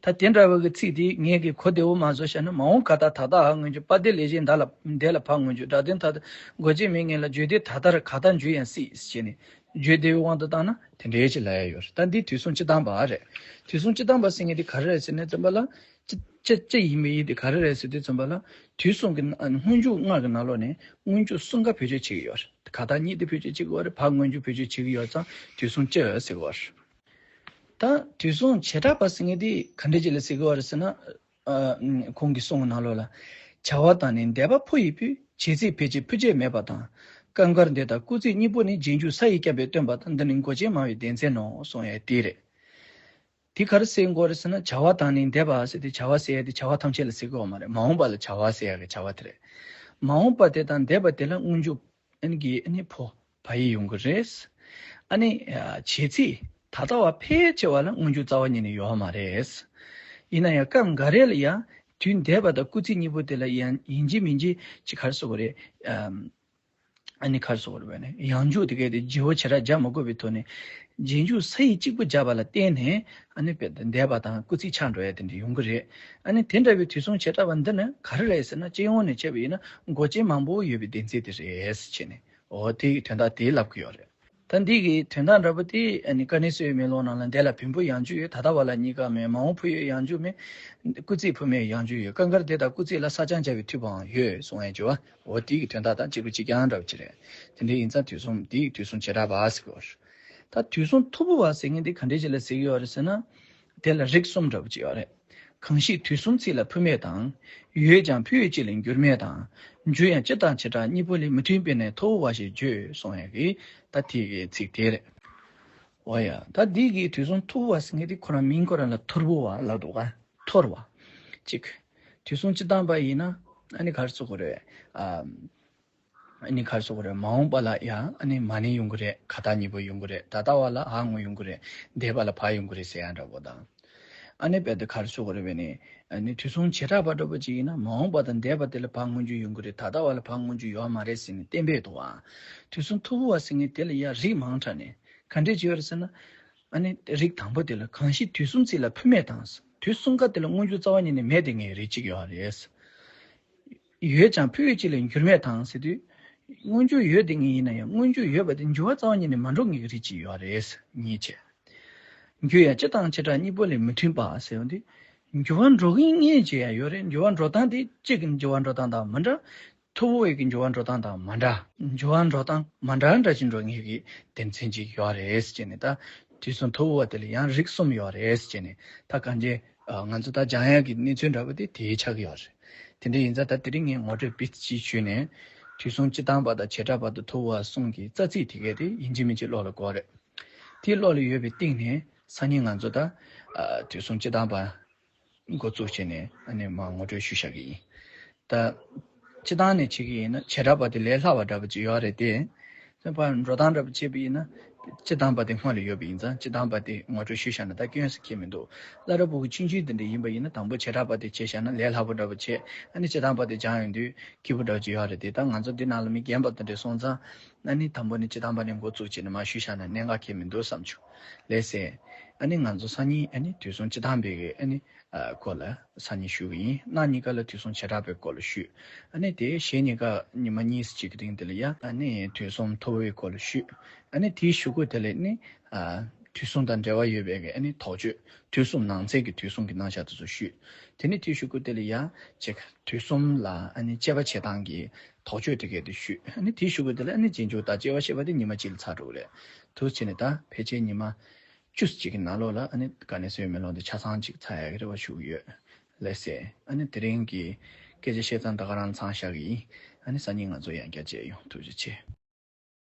ད་དེ་འདྲ་བའི་གི་ཚིག་དེ་ངས་གི་གོ་བདེ་བོ་མ་བཟོ་བཞག་ན། མ་འོངས་ག་ད་ད་ལྟ་ཧ་སྔོན་འཇུག་པ་སྡེ་ལས་གཞན་འདས་ལ་འདས་ལ་ཕ་སྔོན་འཇུག་སྒྲ་དོན་ཐ་དད་མགོ་ཅན་མེད་ངེས་ལ་བརྗོད་བདེ་ད་ལྟར་ག་ད་འཇུ་ཡང་སྲིད་ཟེར་ནས་བརྗོད་བདེ་བའི་དབང་དུ་བཏང་ན་དེ་འདྲའི་ཅིག་ལབ་ཡ་ཡོད་རེད། ད་འདི་དུས་གསུམ་སྤྱི་བཏང་པ་རེད། དུས་གསུམ་སྤྱི་བཏང་པ་ཟེར་མཁན་དེ་ག་རེ་རེད་ཟེར་ན་ཙམ་པ་ལ། ཅི་ཅི་ཅི་ཡིན་མི་ཡིན་དེ་ག་རེ་རེད་ཟེར་དུས་ཙམ་པ་ལ། དུས་གསུམ་གྱི་ནང་སྔོན་འཇུག་ལྔ་གི་ནང་ལོགས་ནས་སྔོན་འཇུག་གསུམ་ཀ་བེད་སྤྱོད་བྱེད་ཀྱི་ཡོད་རེད། ག་ད་གཉིས་དེ་བེད་སྤྱོད་བྱེད་ཀྱི་ཡོད་རེད། བ་སྔོན་འཇུག་བེད་སྤྱོད་བྱེད་ཀྱི་ཡོད་ཙང་དུས་གསུམ་སྤྱི་ཟེར་གྱི་ཡོད་རེད། ད་དུས་གསུམ་བྱེ་བྲག་པ་ཟེར་མཁན་དེ་ག་འདྲ་ཅིག་ལ་ཟེར་གྱི་ཡོད་རེད་ཟེར་ན། ཨ་ཁོང་གིས་གསུངས་པའི་ནང་ལོགས་ལ། བྱ་བ་དང་ནི་འདས་པ་ཕོ་ཡི་བུ། བྱེད་ཚིག་ཕལ་ཆེར་ཕུད་བྱེད་མེད་པ་དང་། སྐབས་འགར་འདས་དང་སྐུལ་ཚིག་གཉིས་པོ་ནི་རྗེས་འཇུག་ས་ཡིས་སྐྱབས་པས་སྟོན་པ་དང་། འདི་ནི་མགོ་ཅན་མང་བའི་སྡེ་ཚན་ནོ་གསུངས་ཡས་དེ་རེད། དེ་ག་རེ་ཟེར་དགོས་རེད་ཟེར་ན་བྱ་བ་དང་ནི་འདས་པ་ཟེར་ཏེ་བྱ་བ་ཟེར་ཡ་དེ་བྱ་བ་ཐམས་ཅད་ལ་ཟེར་གྱི་ཡོད་མ་རེད། མ་འོངས་པ་ལ་བྱ་བ་ཟེར་ཡ་གི་བྱ་བ་དེ་རེད། མ་འོངས་པ་དེ་དང་འདས་པ་དེ་ལ་སྔོན་འཇུག་ཨ་ནི་གི་ཨ་ནི་ཕོ་བ་ཡིས་ཡོང་གི་རེད། ཨ་ནི་བྱེད་ཚིག་ད་ལྟ་བ་ཕལ་ཆེ་བ་ལ་སྔོན་འཇུག་རྩ་བ་ཉིད་ནས་ཡོད་མ་རེད། ཡིན་ན་ཡང་སྐབས་འགའ་རེ་ལ་ཡང་དུས་འདས་པ་དང་སྐུལ་ཚིག་གཉིས་པོ་དེ་ལ་ཡང་ཡིན་གཅིག་མིན་གཅིག་ཅིག་ག་རེ་ཟེར་དགོས་རེད། ཨམ། ཨ་ནི་ག་རེ་ཟེར་དགོས་རེད་པས་ནི། ཡང་འཇུག་དེ་གས་དེ་བརྗེ་བོ་ཞེ་དྲག་རྒྱག་མ་དགོས་པའི་ཐོག་ནས། རྗེས་འཇུག་ས་ཡིག་གཅིག་པུ་བརྒྱབ་པ་ལ་བརྟེན་ནས་ཨ་ནི་དཔེ་འདས་པ་དང་སྐུལ་ཚིག་ཆགས་འགྲོ་ཡ་དེ་འདྲ་ཡོང་གི་རེད། ཨ་ནི་དེ་འདྲ་བའི་དུས་གསུམ་བྱེ་བྲག་པ་འདི་ནི་ག་རེ་རེད་ཟེར་ན། སྤྱི་ཡོངས་ནས་བྱས་པ་ཡིན་ན་མགོ་ཅན་མང་པོ་ཡོད་པའི་སྡེ་ཚན་དེ་རེད་ཟེར་བྱས་ནས། འོ་དེ་ཡི་དོན་དག་དེ་ལབ་ཀྱི་ཡོད་རེད། ད་འདི་གི་དོན་དག་འདྲ་པོ་དེ་ཨ་ནི་ཀ་ནི་སི་ཡོད་མེད་ལོག་ནང་ལ། འདས་ལ་བོན་པོའི་ཡང་འཇུག་ཡོད། ད་ལྟ་བ་ལ་གཉིས་ཀ་མེད། མ་འོངས་བོད་ཡོད་ཡང་འཇུག་མེད། སྐུལ་ཚིག་བུད་མེད་ཡང་འཇུག་ཡོད། སྐབས་འགར་དེ་དང་སྐུལ་ཚིག་ལ་ས་ཆ་འབྱར་བའི་དུས་བབ་ཡང་ཡོད་གསུང་ཡ་བྱེད་པ། འོ་དེ་གི་དོན་དག་དང་གཅིག་པ་གཅིག་རྐྱང་འདྲ་པོ་ཅིག་རེད། དེ་འདྲ་ཡིན་ཙང་དུས་གསུམ་དེ་ཡི་དུས་གསུམ་བྱེ་བྲག་པ་ཟེར་གྱི་ཡོད་རེད། ད་དུས་གསུམ་མཐུ་བོ་བ་ཟེར་མཁན་དེ་ག་འདྲ་ཅིག་ལ་ཟེར་གྱི་ཡོད་རེད་ཟེར་ན། དེ་ལ་རིགས་གསུམ་འདྲ་པོ་ཅིག་ཡོད་རེད། གང་ཞིག་དུས་གསུམ་ཚིག་ལ་འཕུལ་མེད་དང་། ཡོད་ཀྱང་འཕུལ་ཡུལ་གཅིག་ལས་འགྱུར་མེད་དང་། འཇུག་ཡང་སྤྱི་དང་བྱེ་བྲག་གཉིས་པོ་ལས་མི་མཐུན་པས་ན་མཐུ་བོ་བ་ཞེས་བརྗོད་གསུང་ཡ་གི་ད་དེ་གི་ཚིག་དེ་རེད། འོ་ཡ། ད་འདི་གི་དུས་གསུམ་མཐུ་བོ་བ་ཟེར་མཁན་དེ་ཁོ་རང་མིང་ཁོ་རང་ལ་ཐོར་བུ་བ་ལབ་འདུག་ག་ཐོར་བ། གཅིག་དུས་གསུམ་སྤྱི་དང་པ་ཡིན་ན་ཨ་ནི་ག་རེ་ཟེར་དགོས་རེད། ཨ་ཨ་ནི་ག་རེ་ཟེར་དགོས་རེད། མ་འོངས་པ་ལ་ཡང་ཨ་ནི་མ་ཎི་ཡོང་གི་རེད། ཁ་ཏ་གཉིས་པོ་ཡོང་གི་རེད། ད་ལྟ་བ་ལ་འ་ངོ་ཡོང་གི་རེད། འདས་པ་ལ་བ་ཡོང་གི་རེད་ཟེར་ཡ་འདྲ་པོ་དང་། ཨ་ནི་དཔེ་དེ་ག་རེ་ཟེར་དགོས་རེད་པས་ནི། ཨ་ནི་དུས་གསུམ་བྱེ་བྲག་པ་འདྲ་པོ་ཅིག་ཡིན་ན་མ་འོངས་པ་དང་འདས་པ་དེ་ལ་བ་སྔོན་འཇུག་ཡོང་གི་རེད། ད་ལྟ་བ་ལ་བ་སྔོན་འཇུག་ཡོད་མ་རེད་ཟེར་ནས་གཏན་འབེབས་འདུག་ག་དུས་གསུམ་མཐུ་བོ་བ་ཟེར་མཁན་དེ་ལ་ཡ་རིགས་མང་དྲགས་ནས་ག་འདྲས་ཅིག་ཡོད་རེད་ཟེར་ན། ཨ་ནི་རིགས་དང་པོ་དེ་ལ་གང་ཞིག་དུས་གསུམ་ཚིག་ལ་འཕུལ་མེད་དང་། དུས་གསུམ་ཀ་དེ་ལ་སྔོན་འཇུག་རྩ་བ་ཉིད་ནས་མེད་དེ་ངེས་རིགས་གཅིག་ཡོད་རེད། ཡོད་ཀྱང་འཕུལ་ཡུལ་གཅིག་ལས་འགྱུར་མེད་དང་ཟེར་དུས། སྔོན་འཇུག་ཡོད་དེ་ངེས་ཡིན་ན་ཡང་སྔོན་འཇུག་ཡོད་པ་དེ་འགྱུར་བ་རྩ་བ་ཉིད་ནས་མ་འགྲོ་ངེས་ཀྱི་རིགས་གཅིག་ཡོད་རེད། གཉིས་བྱས། འགྱུར་ཡང་སྤྱི་དང་བྱེ་བྲག་གཉིས་པོ་ལས་མི་མཐུན་པ་ཟེར་བ་འདི། འགྱུར་བ་འགྲོ་གི་ངེས་བྱེད་ཡང་ཡོད་རེད། འགྱུར་བ་འགྲོ་སྟངས་དེ་གཅིག་གི་འགྱུར་བ་འགྲོ་སྟངས་དང་མི་འདྲ། མཐུ་བོ་བའི་གི་འགྱུར་བ་འགྲོ་སྟངས་དང་མ་འདྲ། འགྱུར་བ་འགྲོ་སྟངས་མ་འདྲ་འདྲ་ཞིག་འགྲོ་ངེས་ཀྱི་སྡེ་ཚན་ཅིག་ཡོད་རེད་ཟེར་ནས། ད་དུས་གསུམ་མཐུ་བོ་བ་དེ་ལ་ཡང་རིགས་གསུམ་ཡོད་རེད་ཟེར་ནས། ད་གང་ཅི་ང་ཚོ་ད་སྦྱང་ཡག་གི་གནས་ཚུལ་འདྲ་པོ་དེ་དེའི་ཆགས་ཀྱི་ཡོད་རེད། དེ་འདྲ་ཡིན་ཙང་ད་དེ་རིང་ངས་ངོ་སྤྲོད་བིད་ཅིག་ཞུས་ནས། དུས་གསུམ་སྤྱི་དང་པ་དང་བྱེ་བྲག་པ་དང་མཐུ་བོ་བ་གསུམ་གྱི་རྩ་ཚིག་དེ་གས་དེ་ཡིན་གཅིག་མིན་གཅིག་བློ་ལ་འགོ་རེད། དེ་བློ་ལ་ཡོད་པའི་སྟེང་ནས་སང་ཉིན་ང་ཚོ་ད་དུས་གསུམ་སྤྱི་དང་པ་འགོ་བཙུགས་བྱས་ནས་ཨ་ནི་མར་ངོ་སྤྲོད་ཞུས་བཞག་གི་ཡིན། ད་སྤྱི་བཏང་ནས་བྱེད་ཀྱི་ཡིན་ན་བྱེ་བྲག་པ་དེ་ལས་སླ་བ་འདྲ་པོ་ཅིག་ཡོད་རེད་དེ། ད་འགྲོ་སྟངས་འདྲ་པོ་བྱས་པ་ཡིན་ན། སྤྱི་དང་པ་དེ་སྔོན་ལ་ཡོད་པ་ཡིན་ཙང་སྤྱི་དང་པ་དེ་ངོ་སྤྲོད་ཞུས་བཞག་ན་ད་སྐྱོན་ཟེར་གྱི་མི་འདུག་བླ་རབས་པོ་གི་ཆུང་ཆུང་དེ་འདྲ་ཡིན་པ་ཡིན་ན་དང་པོ་བྱེ་བྲག་པ་དེ་བྱས་བཞག་ན་ལས་སླ་པོ་འདྲ་པོ་བྱས། ཨ་ནི་སྤྱི་དང་པ་དེ་སྦྱང་ཡོང་དུས་སྐྱིད་པོ་འདྲ་པོ་ཅིག་ཡོད་རེད་དེ། ད་ང་ཚོ་འདི་ནང་ལ་མི་རྒན་པ་དེ་འདྲ་སོང་ཙང་། ཨ་ནི་དང་པོ་ནས་སྤྱི་དང་པ་ནས་འགོ་བཙུགས་བྱས་ནས་མར་ཞུས་བཞག་ན་གནད་འགག་གང་ཡང་མི་འདུག་བསམ་བྱུང་། ལགས་སེ། ཨ་ནི་ང་ཚོ་སང་ཉིན་ཨ་ནི་དུས་གསུམ་སྤྱི་དང་པའི་གི་ཨ་ནི་ཨ་སྐོར་ལ་སང་ཉིན་ཞུ་གི་ཡིན། གནངས་ཉིན་ཀ་ལ་དུས་གསུམ་བྱེ་བྲག་པའི་སྐོར་ལ་ཞུས། ཨ་ནི་དེ་གཞེས་ཉིན་ཀ་ཉི་མ་གཉིས་ཙམ་ཅིག་གི་རིང་དེ་ལ་ཡ་ཨ་ནི་དུས་གསུམ་མཐུ་བོ་བའི་སྐོར་ལ་ཞུས། ཨ་ནི་དེའི་གཞུག་གུ་དེ་ལ་ནི་ཨ་དུས་གསུམ་དང་འབྲེལ་བ་ཡོད་པའི་གི་ཨ་ནི་དོགས་གཅོད། དུས་གསུམ་ནང་ཚན་གྱི་དུས་གསུམ་གྱི་རྣམ་གཞག་དེ་ཚོ་ཞུས། དེ་ནི་དེའི་གཞུག་གུ་དེ་ལ་ཡ་ཅིག་དུས་གསུམ་ལ་ཨ་ནི་དཔྱད་པ་བྱེད་སྟངས་ཀྱི་དོགས་གཅོད་དེ་གས་དེ་ཞུས། ཨ་ནི་དེའི་གཞུག་གུ་དེ་ལ་ཨ་ནི་རྗེས་འཇུག་དང་དཔྱད་པ་བཤད་པ་དེ་ཉི་མ་གཅིག་ལ་ཚར་འགྲོ་གི་རེད། དུས་བྱས་ནས་ད་ཕལ་ཆེར་ཉི་མ་བཅུ་གཅིག་གི་ནང་ལོགས་ལ་ཨ་ནི་ག་ནས་སོན་མེ་ལོང་དེ་ཆ་ཚང་གཅིག་ཚར་ཡག་གི་རེ་བ་ཞུ་གི་ཡོད། ལགས་སེ། ཨ་ནི་དེ་རིང་གི་སྐད་ཆ་བཤད་སྟངས་ད་ག་རང་ཚང་བཞག་གི་ཡིན། ཨ་ནི་སང་ཉིན་ང་ཚོ་ཡང་བསྐྱར་མཇལ་ཡོང་། ཐུགས་རྗེ་ཆེ།